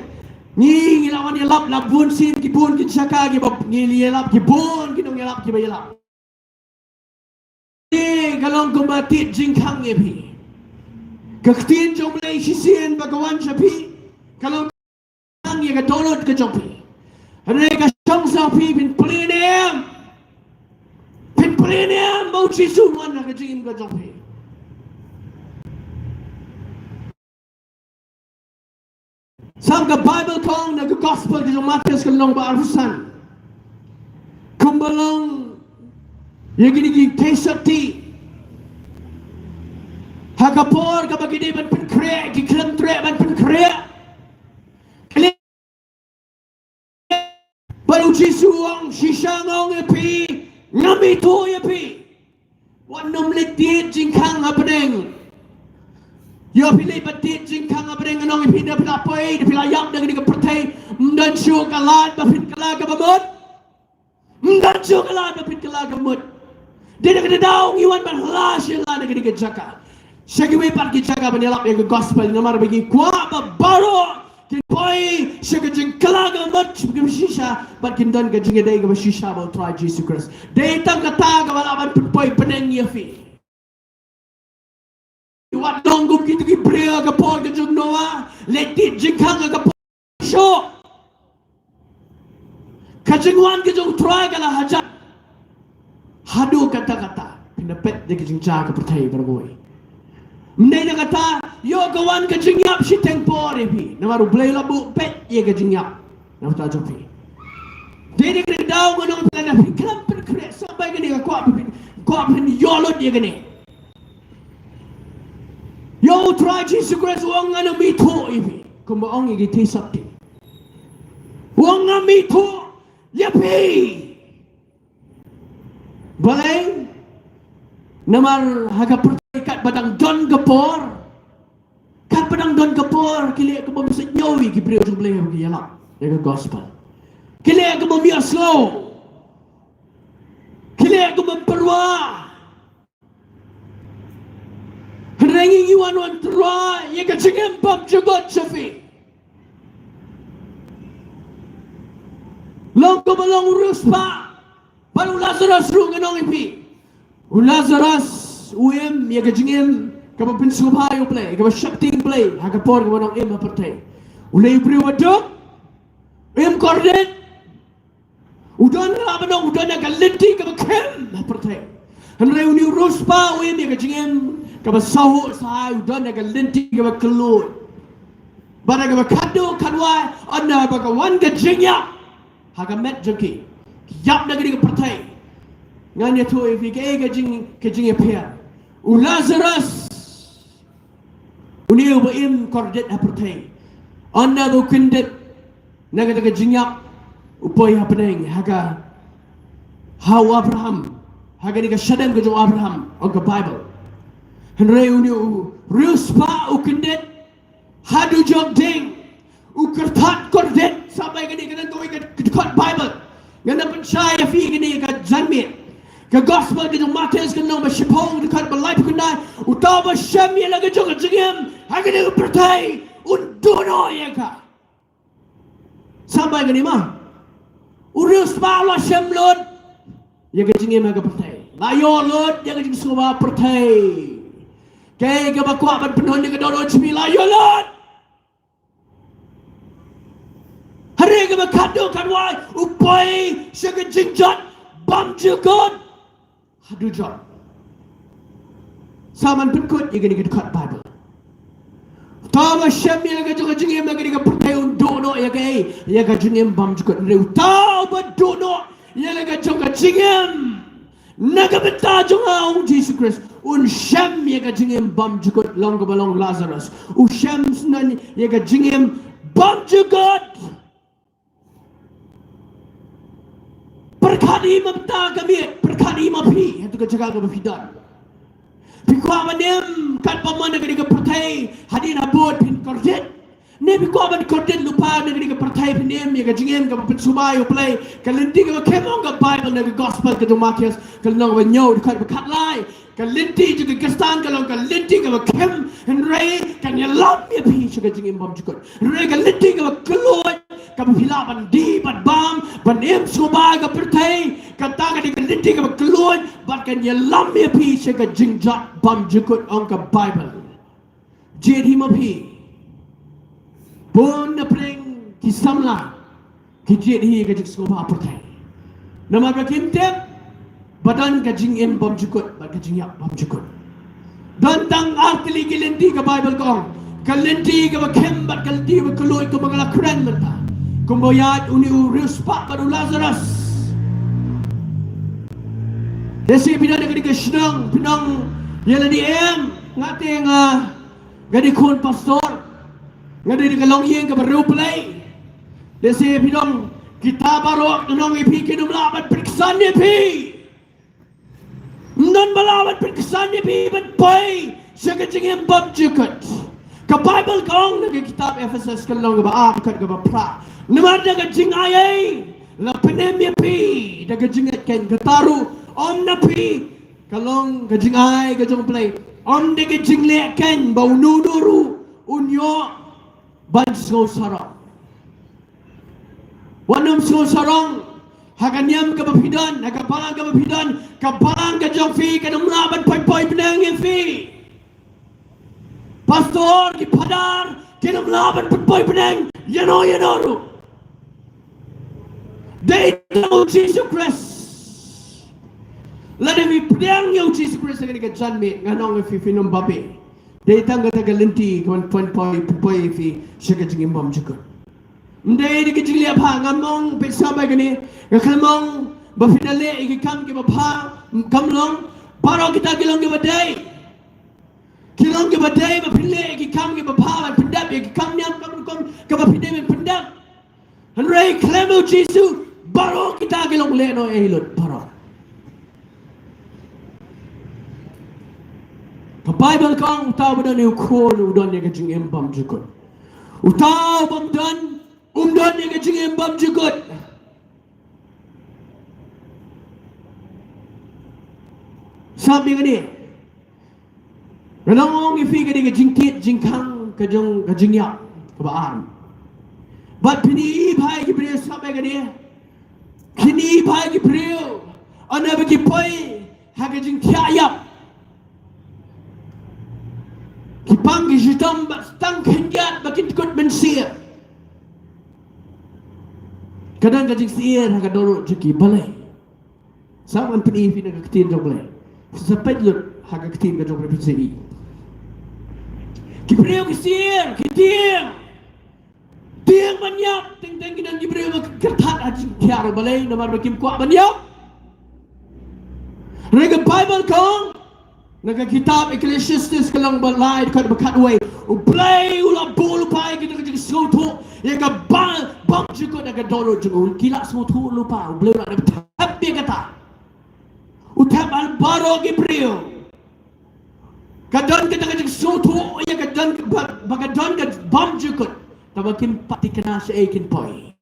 Ngi, ngi la wan ïalap la bun sien, ki bun ki jaka kiba ngi ïalap, ki bun ki nongïalap kiba ïalap. Ka long kumba tied jingkhang ïa phi. Ka ktien jong U Blei shisien ba ka wan sha phi ka long ïa ka dohnud ka jong phi. Hynrei ka shong sa phi, phin plie ne em? Phin plie ne em ba U Jisu un wan ha ka jingim ka jong phi? Sa ka Baibl ka ong na ka Gospel ka jong u Mathaios ka lynnong ba arphew san, kumba long ïa kine ki theisotti ti, ha ka por kaba ki dei ban pynkhreh, ki khlem treh ban pynkhreh. Bad U Jisu u ong, shisha nga ong ïa phi, ngam ithuh ïa phi. Wat nym leit tied jingkhang hapdeng. Ïoh phi leit ba tied jingkhang hapdeng, ngan ong ïa phi, da phi la poi, da phi la ïap na kane ka pyrthei, ym don shuh ka lad ba phin kylla kaba mut. Ym don shuh ka lad ba phin kylla kaba mut. Dei na kata ka daw ngi wan ban kylla sha la na kane ka jaka, sha kiwei pat ki jaka ban ïalap ïa ka Gospel, namar ba ngi kwah ba baroh kin poi sha ka jingkylla kaba mut, sha ka shisha, bad kin don ka jingïadei kaba shisha bad U Trai Jisu Khrist. Dei tang kata kaba lah ban pynpoi bneng ïa phi. Wat long kum kito ki briew ha ka por ka jong u Noah, leit tied jingkhang ha ka por shuh. Ka jingwan ka jong U Trai ka la hajan. Haduh katta katta phin da peit ïa ka jingjia ka pyrthei baroh kawei. Ym dei na kata, ïoh ka wan ka jingïap shiteng por ïa phi, namar U Blei u la buh beit ïa ka jingïap na bynta jong phi. Dei na kata ka daw ngan ong ïa phi, lada phi khlem pynkhreh, sa ba ïa kane nga kwah ba phin, kwah ba phin ïoh lut ïa kane. Ïa, U Trai Jisu Khrist u ong, ngam ithuh ïa phi, kumba ong ïa ki theisotti. U ong, ngam ithuh ïa phi. Balei? Namar ha ka pyrthei katba dang don ka por, katba dang don ka por, ki leh kum bym sngew ïa ki briew jong U Blei haba ki ïalap ïa ka Gospel. Ki leh kum bym ïohsngew. Ki leh kum bym pyrwa. Hynrei ngi, ngi wan, wan pyrwa ïa ka jingim bymjukut sha phi. Long kumba long u riewspah bad u Lazarus ruh, ngan ong ïa phi. U Lazarus u im ïa ka jingim kaba pynsngewbha ïa U Blei, kaba sheptieng Blei ha ka por kaba u nongim ha pyrthei. U lei u briew ba duk, u im kordit. U don, la ba u don ha ka lynti kaba khem ha pyrthei. Hynrei une u riewspah u im ïa ka jingim kaba sngewsih, u don ha ka lynti kaba kylluid. Bad ha kaba khatduh khatwai, ynda ba ka wan ka jingïap ha ka met jong ki, ki ïap na kane ka pyrthei. Ngan ïathuh ïa phi kaei ka jing, ka jingïapher. U Lazarus, une uba im kordit ha pyrthei, ynda ba u kyndit na kata ka jingïap, u poi ha pdeng, ha ka, ha u Abraham, ha kane ka shadem ka jong u Abraham, ong ka Bible. Hynrei une u riewspah u kyndit haduh jong ding, u kyrthat kordit, sa bai kane ka dang kawei ka dkhot Bible. Ngan da pynshai ïa phi kane ka janmiet. Ka gospel ka jong u Mathaios ka lynnong ba shiphew, dkhot ba laiphew khyndai. Uta uba shem ïa la ka jong ka jingim ha kane ka pyrthei un duh noh ïa ka. Sa bai kane ma. U riewspah u la shem lut ïa ka jingim ha ka pyrthei. La ïoh lut ïa ka jingsngewbha pyrthei. Kaei kaba kwah ban pynhun ïa ka dohnud jong phi, la ïoh lut. Hynrei kaba khatduh khatwai u poi sha ka jingjot bymjukut haduh jot. Sa ban pynkut ïa kane ka dkhot Bible. Uta uba shem ïa la ka jong ka jingim ha kane ka pyrthei un duh noh ïa kaei, ïa ka jingim bymjukut. Hynrei uta uba duh noh ïa la ka jong ka jingim na ka bynta jong nga, ong Jisu Khrist, un shem ïa ka jingim bymjukut, long kaba long Lazarus. U shem shen ïa ka jingim bymjukut. Pyrkhat ïa i ma bynta ka miet, pyrkhat ïa i ma phi, hato ka jaka kaba phi don. Phi kwah ban im katba mon ha kane ka pyrthei, hadien habud phin kordit? Ne phi kwah ban kordit lypa na kane ka pyrthei, phin im ïa ka jingim kaba pynsngewbha ïa u Blei? Ka lynti kaba khim, ong ka Bible na ka gospel ka jong u Mathaios, ka lynnong ba hynñiew, dkhot ba khatlai. Ka lynti jong ki khristan ka long ka lynti kaba khim, hynrei kan ïalam ïa phi sha ka jingim bymjukut. Hynrei ka lynti kaba kylluid, kaba phi lah ban die, ban bam, ban im sngewbha ha ka pyrthei, kata ka dei ka lynti kaba kylluid, bad kan ïalam ïa phi sha ka jingjot bymjukut, ong ka Bible. Jied hi ma phi. Bun na pdeng ki samla ki jied hi ka jingsngewbha pyrthei. Namar ba kim tip ba don ka jingim bymjukut bad ka jingïap bymjukut. Don tang ar tylli ki lynti, ka Bible ka ong. Ka lynti kaba khim bad ka lynti kaba kylluid, kumba nga la kren mynta, kumba ïaid une u riewspah bad u Lazarus. Lehse phi don ha kane ka shnong, phi ong, ïa lade em, nga te nga, nga dei khun pastor, nga dei na ka longïing kaba riewblei. Lehse phi ong, kita baroh, nga ong ïa phi, kin ym lah ban pynksan ïa phi. Ym don ba lah ban pynksan ïa phi ban poi sha ka jingim bymjukut. Ka Bible ka ong na ka kitab Ephesus ka lynnong kaba ar, dkhot kaba phra, namar da ka jingai ei la pynim ïa phi da ka jingngeit keiñ. Kata ruh ym na phi, ka long ka jingai ka jong u Blei. Ym da ka jingleh keiñ ba uno uno ruh un ïoh ban sngewsarong. Wat nym sngewsarong ha ka niam kaba phi don, ha ka balang kaba phi don. Ka balang ka jong phi kan ym lah ban poi poi bneng ïa phi. Pastor, ki phadar kin ym lah ban poi poi bneng ïano ïano ruh. Dei tang u Jisu Khrist. Lada phi pdiang ïa u Jisu Khrist ha kane ka janmiet, ngan ong ïa phi, phin ym babe. Dei tang kata ka lynti kaban poi poi poi phi sha ka jingim bymjukut. Ym dei da ka jingleh bha. Ngam ong, peit, sa bai kane, nga khlem ong ba phin da leh ïa ki kam kiba bha, kam long. Baroh kita ki long kiba dei. Ki long kiba dei ba phin leh ïa ki kam kiba bha, ban pyndep ïa ki kam niam kam rukom kaba phi dei ban pyndep. Hynrei khlem u Jisu, baroh kita ki long lehnohei lut baroh. Ka Bible ka ong, uta uba don ïa u Khun u don ïa ka jingim bymjukut. Uta u bym don, um don ïa ka jingim bymjukut. Sngap ïa kane. Nga la ong ïa phi, ka dei ka jingtied jingkhang ka jong ka jingïap kaba ar. Bad phin ïohi bha ïa ki briew, sngap ïa kane. Phin ïohi bha ïa ki briew, ynda ba ki poi ha ka jingthiah ïap, ki pang ki shitom bad tang khyndiat ba kin kut mynsiem. Ka don ka jingsyier ha ka dohnud jong ki, balei? Sa ngan pyni ïa phi na ka ktien jong U Blei. Sa peit lut ha ka ktien ka jong U Blei, phin sa ïohi. Ki briew ki syier, ki tieng. Tieng ban ïap, teng teng ki don ki briew ba kyrthat ha jingthiah ruh, balei? Namar ba kim kwah ban ïap. Hynrei ka Bible ka ong, na ka kitab Ecclesiastes ka lynnong ba lai, dkhot ba khatwei, U Blei u la buh lypa ïa kita ki jingsngewthuh Ïa ka ba-, bymjukut ha ka dohnud jong u, ki la sngewthuh lypa, u Blei u la dep thep ïa kata. U thep ha baroh ki briew. Ka don kata ka jingsngewthuh ïa ka don ka ba, ba ka don ka bymjukut. Tangba kim pat thikna shaei kin poi.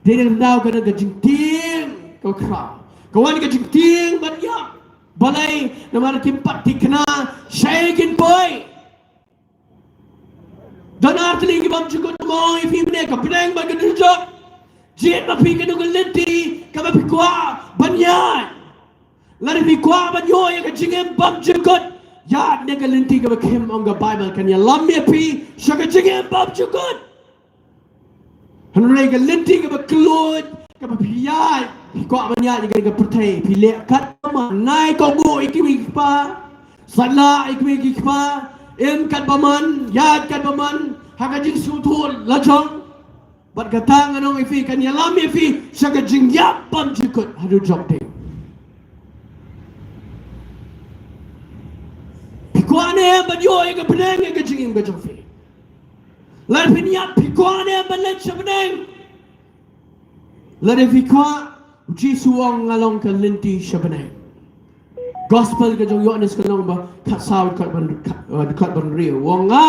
Dei na ka daw ka don ka jingtieng kaba khraw. Ka wan ka jingtieng ban ïap. Balei? Namar kim pat thikna shaei kin poi. Don ar tylli ki bymjukut, mo, ïa phi mynne ka bneng bad ka dujok. Jied ma phi kano ka lynti kaba phi kwah ban ïaid. Lada phi kwah ban ïoh ïa ka jingim bymjukut, ïaid na ka lynti kaba khim, ong ka Baibl, kan ïalam ïa phi sha ka jingim bymjukut. Hynrei ka lynti kaba kylluid kaba phi ïaid, phi kwah ban ïaid ïa ka pyrthei, phi leh kat ba mon, nai kohnguh ïa ki kmie ki kpa, salah ïa ki kmie ki kpa, im kat ba mon, ïaid kat ba mon, ha ka jingsngewthuh lajong. Bad kata ngan ong ïa phi, kan ïalam ïa phi sha ka jingïap bymjukut haduh jong phi. Phi kwah ne em ban ïoh ïa ka bneng ïa ka jingim ka jong phi? Lada phin ïap, phi kwah ne em ban leit sha bneng? Lada phi kwah, u Jisu u ong, nga long ka lynti sha bneng. Gospel ka jong u Ïoannis ka lynnong ba khatsaw, dkhot ba, dkhot ba hynriew. U ong, nga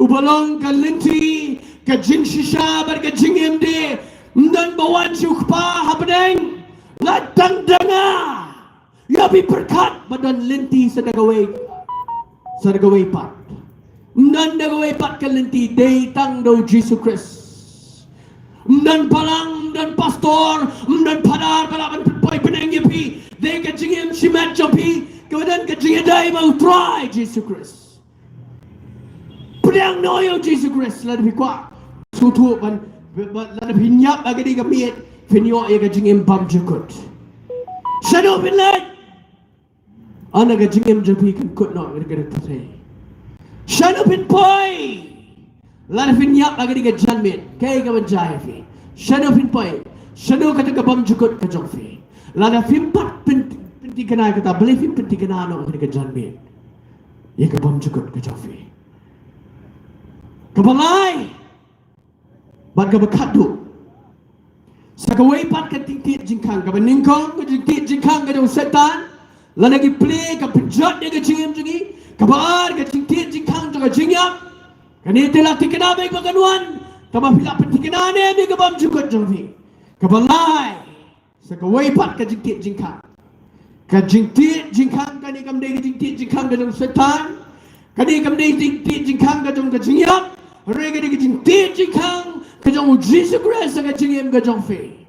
uba long ka lynti, ka jingshisha bad ka jingim de. Ym don ba wan sha u Kpa ha bneng, lait tang da nga. Ïa phi pyrkhat ba don lynti sa da kawei, sa da kawei pat. Ym don da kawei pat ka lynti, dei tang da u Jisu Khrist. Ym don balang, ym don pastor, ym don phadar ba lah ban pynpoi bneng ïa phi. Dei ka jingim shimet jong phi kaba don ka jingïadei bad u Trai Jisu Khrist. Pdiang noh ïa u Jisu Khrist lada phi kwah sngewthuh ban, ban, lada phin ïap ha kane ka miet, phin ïoh ïa ka jingim bymjukut. Shano phin leit? Ynda ka jingim jong phi kan kut noh ha kane ka pyrthei. Shano phin poi? Lada phin ïap ha kane ka janmiet, kaei kaban jia ïa phi? Shano phin poi? Shano kata ka bymjukut ka jong phi? Lada phim pat pyn, pynthikna ïa kata, balei phim pynthikna noh ha kane ka janmiet ïa ka bymjukut ka jong phi? Kaba lai bad kaba khatduh, sa kawei pat ka jingtied jingkhang kaba nyngkong, ka jingtied jingkhang ka jong u Soitan. Lada ngi plie, ka pynjot ïa ka jingim jong ngi. Kaba ar, ka jingtied jingkhang jong ka jingïap. Kane te la thikna beit ba kan wan, kaba phi la pynthikna ne em ïa ka bymjukut jong phi? Kaba lai, sa kawei pat ka jingtied jingkhang. Ka jingtied jingkhang kane kam dei ka jingtied jingkhang ka jong u Soitan. Kane kam dei ka jingtied jingkhang ka jong ka jingïap. Hynrei ka dei ka jingtied jingkhang ka jong u Jisu Khrist ha ka jingim ka jong phi.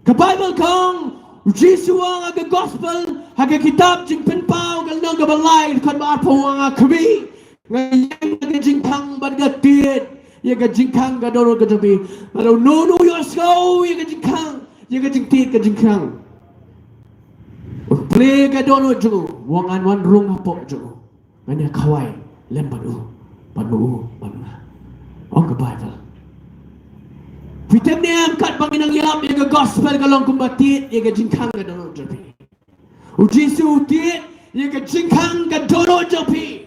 Ka Baibl ka ong, u Jisu u ong ha ka Gospel, ha ka kitab Jingpynpaw ka lynnong kaba lai, dkhot ba arphew, u ong, nga khmih, nga ïeng na ka jingkhang bad nga tied ïa ka jingkhang ka dohnud ka jong phi. Lada uno uno u ïohsngew ïa ka jingkhang, ïa ka jingtied ka jingkhang, u plie ka dohnud jong u, u ong, ngan wan rung hapoh jong u, ngan ïa khawai lem bad u, bad ma u, bad ma nga, ong ka Baibl. Phi tip ne em, katba ngi nang ïalap ïa ka Gospel ka long kumba tied ïa ka jingkhang ka dohnud jong phi. U Jisu u tied ïa ka jingkhang ka dohnud jong phi.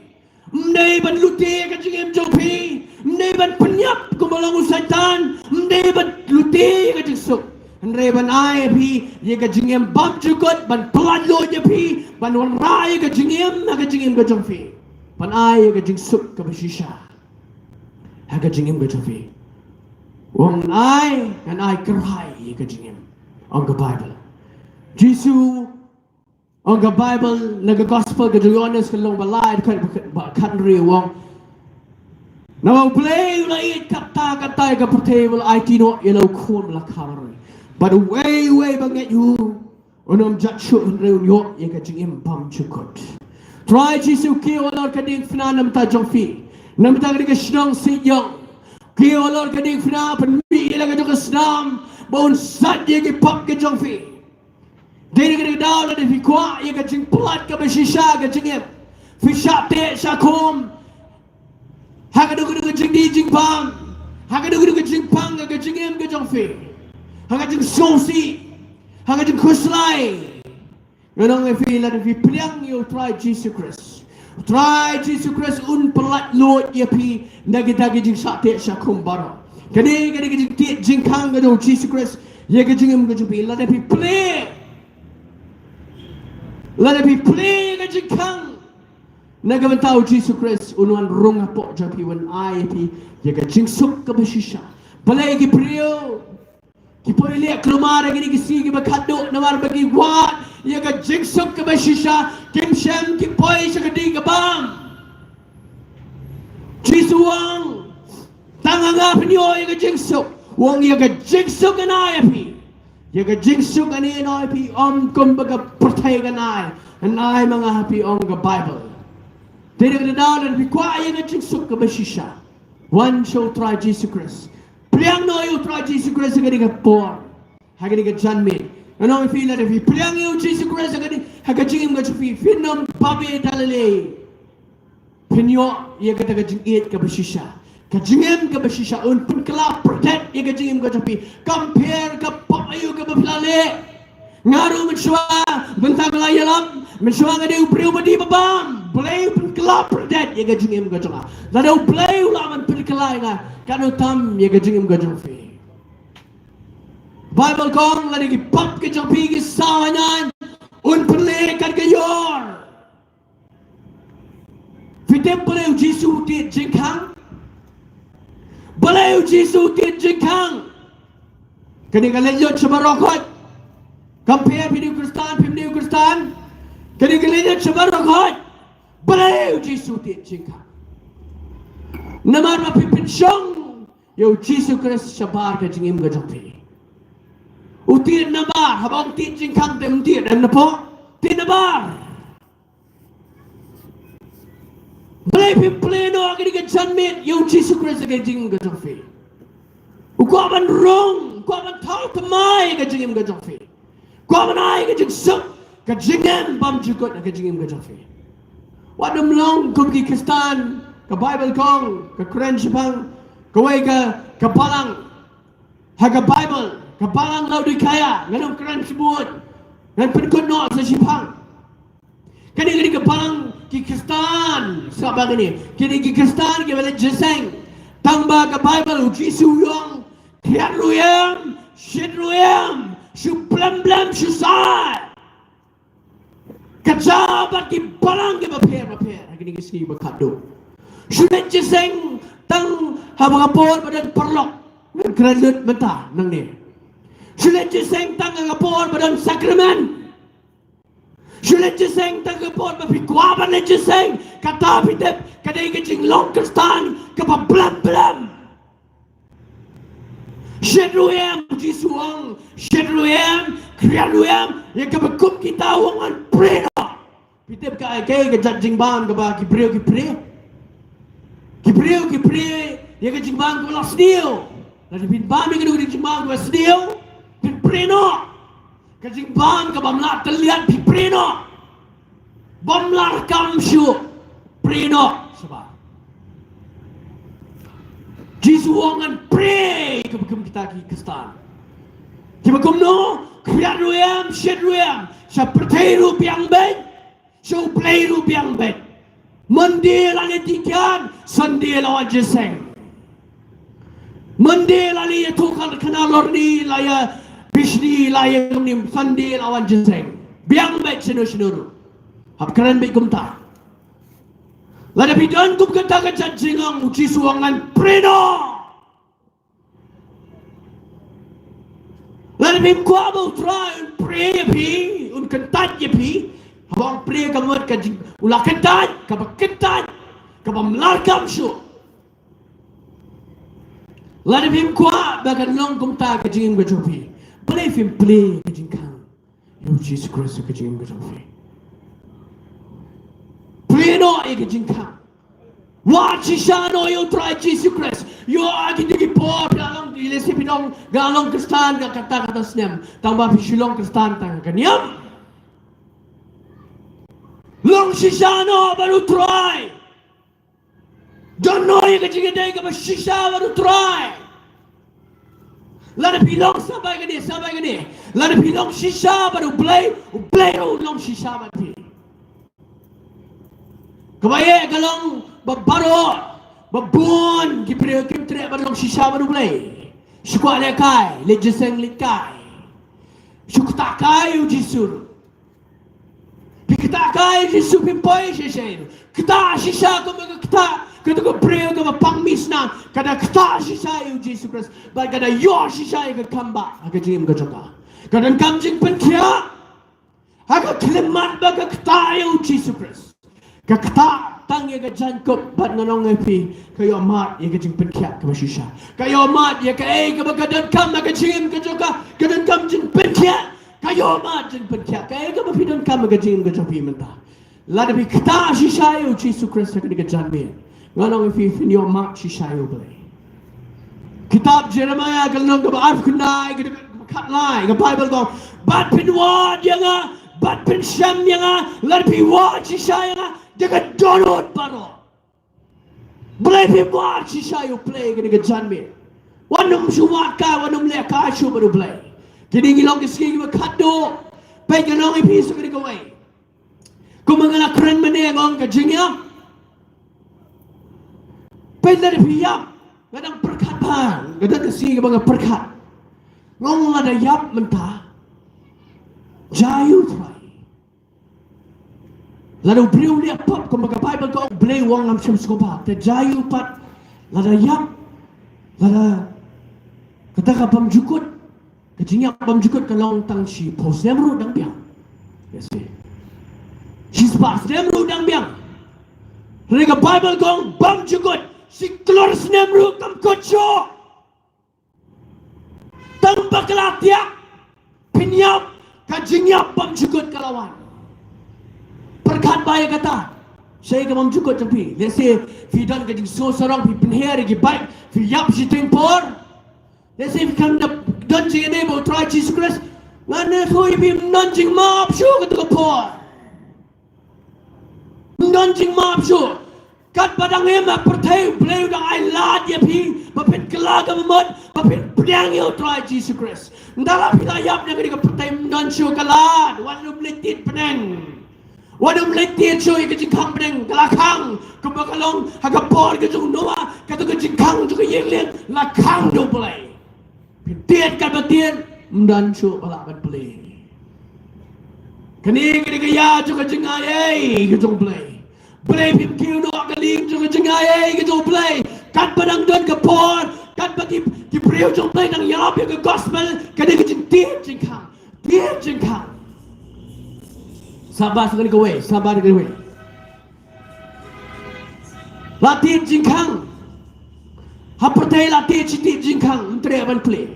Ym dei ban lute ïa ka jingim jong phi. Ym dei ban pynïap kumba long u Soitan. Ym dei ban lute ïa ka jingsuk. Hynrei ban ai ïa phi ïa ka jingim bymjukut, ban pyllait luid ïa phi, ban wanrah ïa ka jingim ha ka jingim ka jong phi. Ban ai ïa ka jingsuk kaba shisha ha ka jingim ka jong phi. U ong, ngan ai, ngan ai kyrhai ïa ka jingim, ong ka Baibl. Jisu, ong ka Baibl, na ka Gospel ka jong u Ïoannis ka lynnong ba lai, dkhot ba khathynriew, u ong, namar U Blei u la ïeit katta katta ïa ka pyrthei ba u la aiti noh ïa la u Khun ba la kha marwei, bad uwei uwei ba ngeit ïa u un ym jot shuh, hynrei un ïoh ïa ka jingim bymjukut. Trai Jisu u kiew halor ka diengphna na ka bynta jong phi, na ka bynta kane ka shnong Sitïong. U kiew halor ka diengphna, pynmih ïa la ka jong ka snam ba un sait ïa ki pop ka jong phi. Dei na kane ka daw, lada phi kwah ïa ka jingpyllait kaba shisha ka jingim, phi shah teh shah khum ha kano kano ka jingdih jingbam, ha kano kano ka jingpang ka jingim ka jong phi, ha ka jingsngewsih, ha ka jingkhuslai, ngan ong ïa phi, lada phi pdiang ïa U Trai Jisu Khrist, U Trai Jisu Khrist un pyllait luid ïa phi na kita ki jingshah teh shah khum baroh. Kane, kane ka jingtied jingkhang ka jong u Jisu Khrist ïa ka jingim ka jong phi. Lada phi plie, lada phi plie ïa ka jingkhang na ka bynta u Jisu Khrist, un wan rung hapoh jong phi, un ai ïa phi ïa ka jingsuk kaba shisha. Balei ki briew ki poi leh kulmar ha kine ki sngi kiba khatduh? Namar ba ki wad ïa ka jingsuk kaba shisha, kim shym ki poi sha ka dih ka bam. Jisu u ong, tang ha nga phin ïoh ïa ka jingsuk. U ong, ïa ka jingsuk ngan ai ha phi. Ïa ka jingsuk ngan ai ha phi, ym kumba ka pyrthei kan ai. Ngan ai ma nga ha phi, ong ka Baibl. Te da kata ka daw, lada phi kwah ïa ka jingsuk kaba shisha, wan sha u Trai Jisu Khrist. Pliang noh ïa u Trai Jisu Khrist ha kane ka por, ha kane ka janmiet. Ngan ong ïa phi, lada phi pliang ïa u Jisu Khrist ha kane, ha ka jingim ka jong phi, phin ym babe da lei lei. Phin ïoh ïa kata ka jingïeit kaba shisha, ka jingim kaba shisha. Un pynkylla pyrdet ïa ka jingim ka jong phi. Kam pher ka pop aïu kaba phi la leh. Nga ruh mynshuwa, mynta nga la ïalap, mynshuwa nga dei u briew ba dih ba bam. Blei u pynkylla pyrdet ïa ka jingim ka jong nga. Lada u Blei u lah ban pynkylla ïa nga, katno tam ïa ka jingim ka jong phi. Baibl ka ong, lada ki pop ka jong phi ki saw hynnin, un pynleh kat ka ïor. Phi tip balei u Jisu u tied jingkhang? Balei u Jisu u tied jingkhang? Kane ka leit lut sha baroh khoit. Kam pher phi dei u Khristan, phim dei u Khristan. Kane ka leit lut sha baroh khoit. Balei u Jisu u tied jingkhang? Namar ba phi pynshong ïa u Jisu Khrist shabar ka jingim ka jong phi. U tied nabar, haba ong tied jingkhang te um tied em na pop. Tied nabar. Balei phim plie noh ha kane ka janmiet ïa u Jisu Khrist ha ka jingim ka jong phi? U kwah ban rung, u kwah ban thaw thymmai ha ka jingim ka jong phi. U kwah ban ai ka jingsuk, ka jingim bymjukut ha ka jingim ka jong phi. Wat nym long kum ki Khristan, ka Baibl ka ong, ka kren shaphang kawei ka, ka balang ha ka Baibl, ka balang Laodikaia, ngan ym kren shibun, ngan pynkut noh sa shiphang. Kane, kane ka balang ki Khristan, sngap ba kane, kine ki Khristan kiba leit jingïaseng. Tang ba ka Baibl, u Jisu u ong, khriat ruh em, shit ruh em, shu blem blem shu saw. Ka jia bad ki balang kiba pher ba pher ha kine ki sngi ba khatduh. Shu leit jingïaseng tang ha ka por ba don paralok. Ngan kren lut mynta nangne. Shu leit jingïaseng tang ha ka por ba don sakramen. Shu leit jingïaseng tang ha ka por ba phi kwah ban leit jingïaseng. Kata phi tip ka dei ka jinglong Khristan kaba blem blem. Shit ruh em, Jisu u ong, shit ruh em, khriat ruh em, ïa kaba kum kita u ong ngan prie noh. Phi tip kaei kaei ka jait jingbam kaba ki briew ki prie? Ki briew ki prie ïa ka jingbam kaba la sniew. Lada phin bam ïa kano kano ka jingbam kaba sniew, phin prie noh. Ka jingbam kabym lah tylliat, phi prie noh. Bym lah kam shuh, prie noh shabar. Jisu u ong ngan prie ïa kiba kum kita ki Khristan. Kiba kumno? Khriat ruh em, shit ruh em, sha pyrthei ruh biang beit, sha U Blei ruh biang beit. Monday la leit dih kiad, Sunday la wan jingïaseng. Monday la leit ïathuh khana lorni, la ïa bishni, la ïa kumne, Sunday la wan jingïaseng. Biang beit shano shano ruh. Hap kren beit kumta. Lada phi don kum kata ka jait jingong, u Jisu u ong ngan prie noh. Lada phim kwah ba U Trai un prie ïa phi, un kyntait ïa phi, haba ong prie ka mut ka jing, u la kyntait, kaba kyntait, kabym lah kam shuh. Lada phim kwah ba kan long kumta ka jingim ka jong phi, balei phim plie ka jingkhang ïa u Jisu Khrist ha ka jingim ka jong phi? Plie noh ïa ka jingkhang. Wad shisha noh ïa u Trai Jisu Khrist. Ïoh ha kito ki por phi la long, lehse phi ong nga long Khristan kata kata snem. Tang ba phi shu long Khristan tang ha ka niam. Long shisha noh bad u Trai. Don noh ïa ka jingïadei kaba shisha bad u Trai. Lada phi long, sngap ba kane, sngap ba kane. Lada phi long shisha bad U Blei, U Blei ruh un long shisha bad phi. Kaba ïa ka long ba baroh, ba bun ki briew ki treh ban long shisha bad U Blei. Shu kwah leh kai, leh jingïaseng leh kai. Shu ktah kai ïa U Jisu. Phi ktah kai ïa U Jisu, phim poi shisha. Ktah shisha kumba ka ktah kato ka briew kaba pang misnam. Ka da ktah shisha ïa U Jisu Khrist. Bad ka da ïoh shisha ïa ka kam bah ha ka jingim ka jong ka. Ka donkam jingpynkhiah. Ha ka khyllipmat ba ka ktah ïa U Jisu Khrist. Ka ktah tang ïa ka jaiñkup bad ngan ong ïa phi, ka ïohmad ïa ka jingpynkhiah kaba shisha. Ka ïohmad ïa kaei kaba ka donkam ha ka jingim ka jong ka, ka donkam jingpynkhiah. Ka ïohmad jingpynkhiah kaei kaba phi donkam ha ka jingim ka jong phi mynta. Lada phi ktah shisha ïa U Jisu Khrist ha kane ka janmiet, ngan ong ïa phi, phin ïohmad shisha ïa U Blei. Kitab Jeremiah ka lynnong kaba arphew khyndai, ka dkhot kaba khatlai, ka Baibl ka ong, bad phin wad ïa nga, bad phin shem ïa nga, lada phi wad shisha ïa nga da ka dohnud baroh. Balei phim wad shisha ïa U Blei kane ka janmiet? Wat nym shu wad kai, wat nym leh kai shuh bad U Blei. Kine ki long ki sngi kiba khatduh. Peit, ngan ong ïa phi sa kane kawei. Kumba nga la kren mynne, nga ong ka jingïap. Peit, lada phi ïap, nga dang pyrkhat bha, nga dang ka sngi kaba nga pyrkhat. Nga ong lada ïap mynta, jia ïa U Trai. Lada u briew u leh pop, kumba ka Baibl ka ong, U Blei u ong ngam shym sngewbha. Te jia ïa U pat, lada ïap, lada kata ka bymjukut, ka jingïap bymjukut ka long tang shiphew snem ruh dang biang. Yes, eh. Shispah snem ruh dang biang. Hynrei ka Baibl ka ong bymjukut, shi klur snem ruh kam kut shuh. Tang ba ka la thiah, phin ïap, ka jingïap bymjukut ka la wan. Pyrkhat bha ïa kata. Shaei ka bymjukut jong phi? Lehse phi don ka jingsngew sarong, phi pynher ïa ki bike, phi ïap shiteng por. Lehse phi khlem da don jingïadei bad U Trai Jisu Khrist. Ngan ïathuh ïa phi, ym don jingmap shuh kato ka por. Ym don jingmap shuh. Katba dang im ha pyrthei, U Blei u dang ai lad ïa phi ba phin kylla ka bamut, ba phin pdiang ïa U Trai Jisu Khrist. Ynda la phi la ïap na kane ka pyrthei, ym don shuh ka lad. Wat nym leit tied bneng. Wat nym leit tied shuh ïa ka jingkhang bneng. Ka la khang kumba ka long ha ka por ka jong u Noah, kato ka jingkhang jong ka ïing lieng la khang da U Blei. Phi tied katba tied, ym don shuh ba lah ban plie. Kane ka dei ka ïa jong ka jingaiei ka jong U Blei. Balei phim kiew noh ka lieng jong ka jingaiei ka jong U Blei? Katba dang don ka por, katba ki, ki briew jong U Blei dang ïalap ïa ka gospel, ka dei ka jingtied jingkhang. Tied jingkhang. Sngap bha sa kane kawei, sngap bha kane kawei. La tied jingkhang. Ha pyrthei la tied shi tied jingkhang, ym treh ban plie.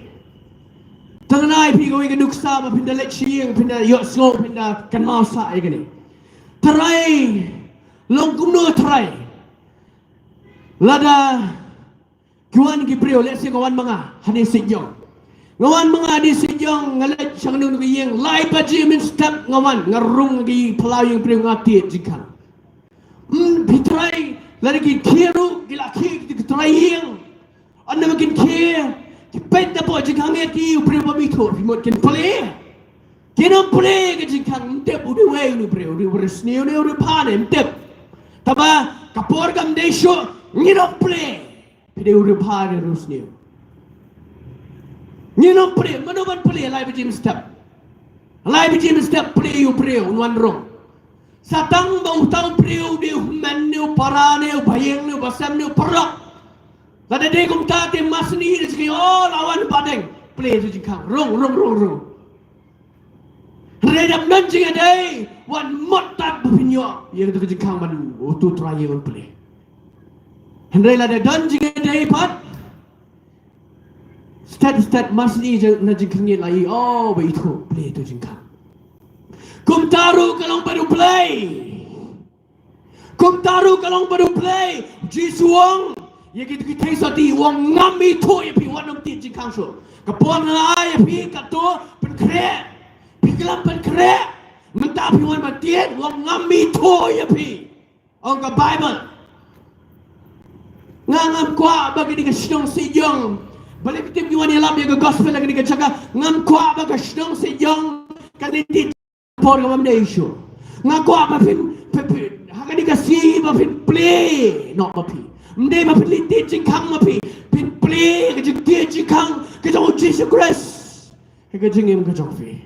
Tang nai phi kawei ka nuksa ba phin da leit sha ïing, phin da ïohsngew, phin da kynmaw sah ïa kane. Tharai, long kumno tharai? Lada ki wan ki briew, lehse nga wan ma nga ha Nisienjong. Nga wan ma nga ha Nisienjong, nga leit sha kano kano ka ïing, lai baje mynstep nga wan, nga rung ha ki phyllaw ïing briew, nga tied jingkhang. Hmm, phi trai, lada ki khie ruh, ki la khie ki trai ïing. Ynda ma kin khie, ki peit da pdeng jingkhang ïa ki, u briew bym ithuh, phi mut kin plie? Kin ym plie ka jingkhang, ym tip u dei uwei u briew, u dei u riewsniew ne u riewbha ne, ym tip. Tangba ka por kam dei shuh, ngin ym plie. Phi dei u riewbha ne u riewsniew? Ngin ym plie, mano ban plie, lai baje mynstep. Lai baje mynstep plie ïa u briew, un wan rung. Sa tang ba uta u briew u dei u hynmen ne u para ne u baïing ne u basem ne u paralok. Lada dei kumta te masni da jingkyrkhu, o, la wan Bah Deng, plie tu jingkhang, rung, rung, rung, rung. Hynrei lada ym don jingïadei, wat mut tad ba phin ïoh ïa katu ka jingkhang ban, utu u trai ïing un plie. Hynrei lada don jingïadei pat, stet stet masni na jingkhang ïa la i, o, ba ithuh, plie tu jingkhang. Kumta ruh ka long bad U Blei. Kumta ruh ka long bad U Blei. Jisu u ong ïa kito ki theisotti, te u ong ngam ithuh ïa phi, wat nym tied jingkhang shuh. Ka por nga la ai ïa phi katto, pynkhreh. Phi khlem pynkhreh, mynta phi wan ban tied, u ong ngam ithuh ïa phi. Ong ka Baibl. Nga ngam kwah ba kane ka shnong Sitjong, balei phi tip ngi wan ïalap ïa ka gospel ha kane ka jaka, ngam kwah ba ka shnong Sitjong kan leit tied por kaba ym dei shuh. Nga kwah ba phin, phin, phin, ha kane ka sngi ba phin plie noh ma phi. Ym dei ba phin leit tied jingkhang ma phi. Phin plie ka jingtied jingkhang ka jong u Jisu Khrist ha ka jingim ka jong phi.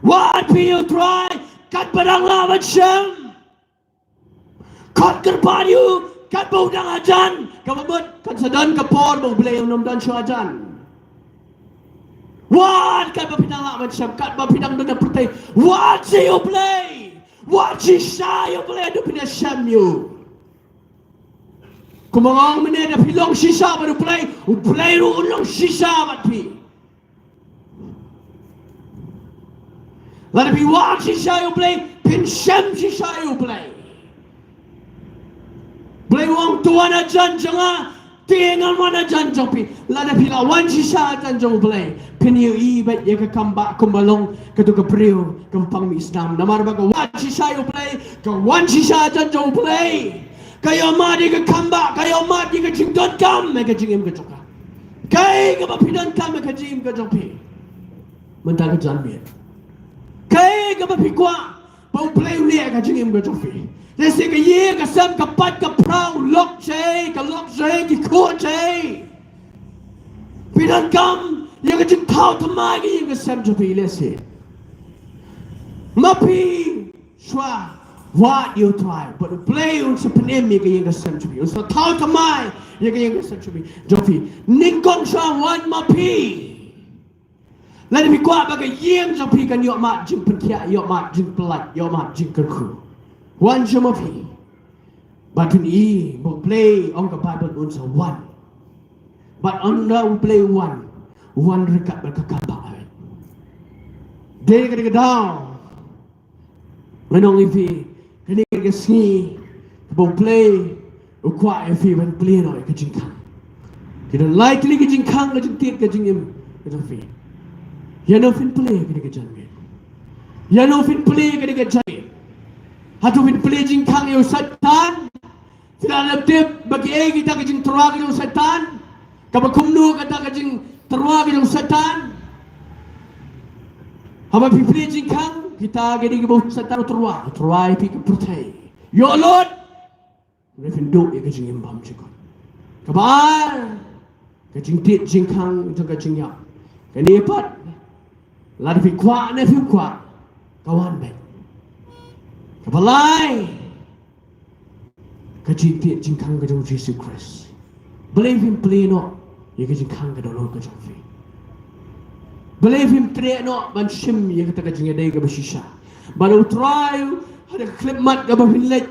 Wad phi ïa u Trai katba dang lah ban shem. Khot kyrpad ïa u katba u dang hajan, kaba mut kan sa don ka por ba u Blei un ym don shuh hajan. Wad katba phi dang lah ban shem, katba phi dang don ha pyrthei, wad sha u Blei. Wad shisha ïa u Blei haduh phin ïashem ïa u. Kumba nga ong mynne, da phi long shisha bad u Blei, u Blei ruh un long shisha bad phi. Lada phi wad shisha ïa u Blei, phin shem shisha ïa u Blei. Blei u ong, to wan hajan jong nga, te ngan wan hajan jong phi. Lada phi la wan shisha hajan jong u Blei, phin ïohi beit ïa ka kambah kumba long kato ka briew kaba pang mih snam. Namar ba ka wad shisha ïa u Blei, ka wan shisha hajan jong u Blei, ka ïohmad ïa ka kambah, ka ïohmad ïa ka jingdonkam ha ka jingim ka jong ka. Kaei kaba phi donkam ha ka jingim ka jong phi mynta ka janmiet? Kaei kaba phi kwah ba u Blei u leh ha ka jingim ka jong phi? Lehse ka ïing ka sem, ka pait ka phra, u lok jai, ka lok jai, ki khuh jai. Phi donkam ïa ka jingthaw thymmai ka ïing ka sem jong phi lehse. Ma phi shuwa wad ïa u Trai, bad u Blei un sa pynim ïa ka ïing ka sem jong phi, un sa thaw thymmai ïa ka ïing ka sem jong phi, jong phi. Nyngkong shuwa wan ma phi. Lada phi kwah ba ka ïing jong phi kan ïohmad jingpynkhiah, ïohmad jingpyllait, ïohmad jingkyrkhu, wan sha ma phi. Bad phin i ba u Blei, ong ka Baibl, un sa wan. Bad ynda u Blei u wan, u wan ryngkat bad ka kambah. Dei kane ka daw ngan ong ïa phi, kane ka sngi kaba u Blei u kwah ïa phi ban plie noh ïa ka jingkhang. Ki don lai tylli ki jingkhang, ka jingtied, ka jingim ka jong phi. Ïano phin plie kane ka janmiet? Ïano phin plie kane ka janmiet? Hato phin plie jingkhang ïa u Soitan? Phi la dep tip ba kiei kita ki jingtyrwa ki jong u Soitan? Kaba kumno kata ka jingtyrwa ki jong u Soitan? Haba phi plie jingkhang, kita ki dei kiba u Soitan u tyrwa, u tyrwa ïa phi ka pyrthei. Ïoh lut, hynrei phin duh ïa ka jingim bymjukut. Kaba ar, ka jingtied jingkhang jong ka jingïap. Kane pat, lada phi kwah ne phim kwah, ka wan beit. Kaba lai, ka jingtied jingkhang ka jong u Jisu Khrist. Balei phim plie noh ïa ka jingkhang ka dohnud ka jong phi? Balei phim treh noh ban shim ïa kata ka jingïadei kaba shisha? Ba u Trai, ha ka khyllipmat kaba phin leit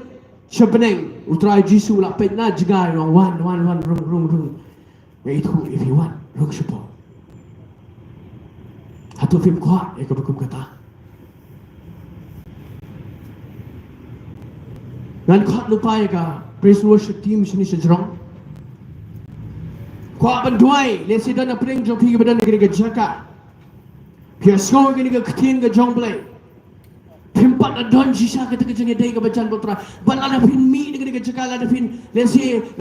sha bneng, u Trai Jisu u la peit na jngai, u ong, wan, wan, wan, rung, rung, rung. Nga ithuh ïa phi, wan, rung shapoh. Hato phim kwah ïa kaba kum kata? Ngan khot lypa ïa ka praise worship team shane shajrong. Kwah ban duwai, lehse don na pdeng jong phi kiba don ha kane ka jaka. Phi ïohsngew ïa kane ka ktien ka jong u Blei. Phim pat la don shisha kata ka jingïadei kaba jan bad u Trai. Bad lada phin mih na kane ka jaka, lada phin, lehse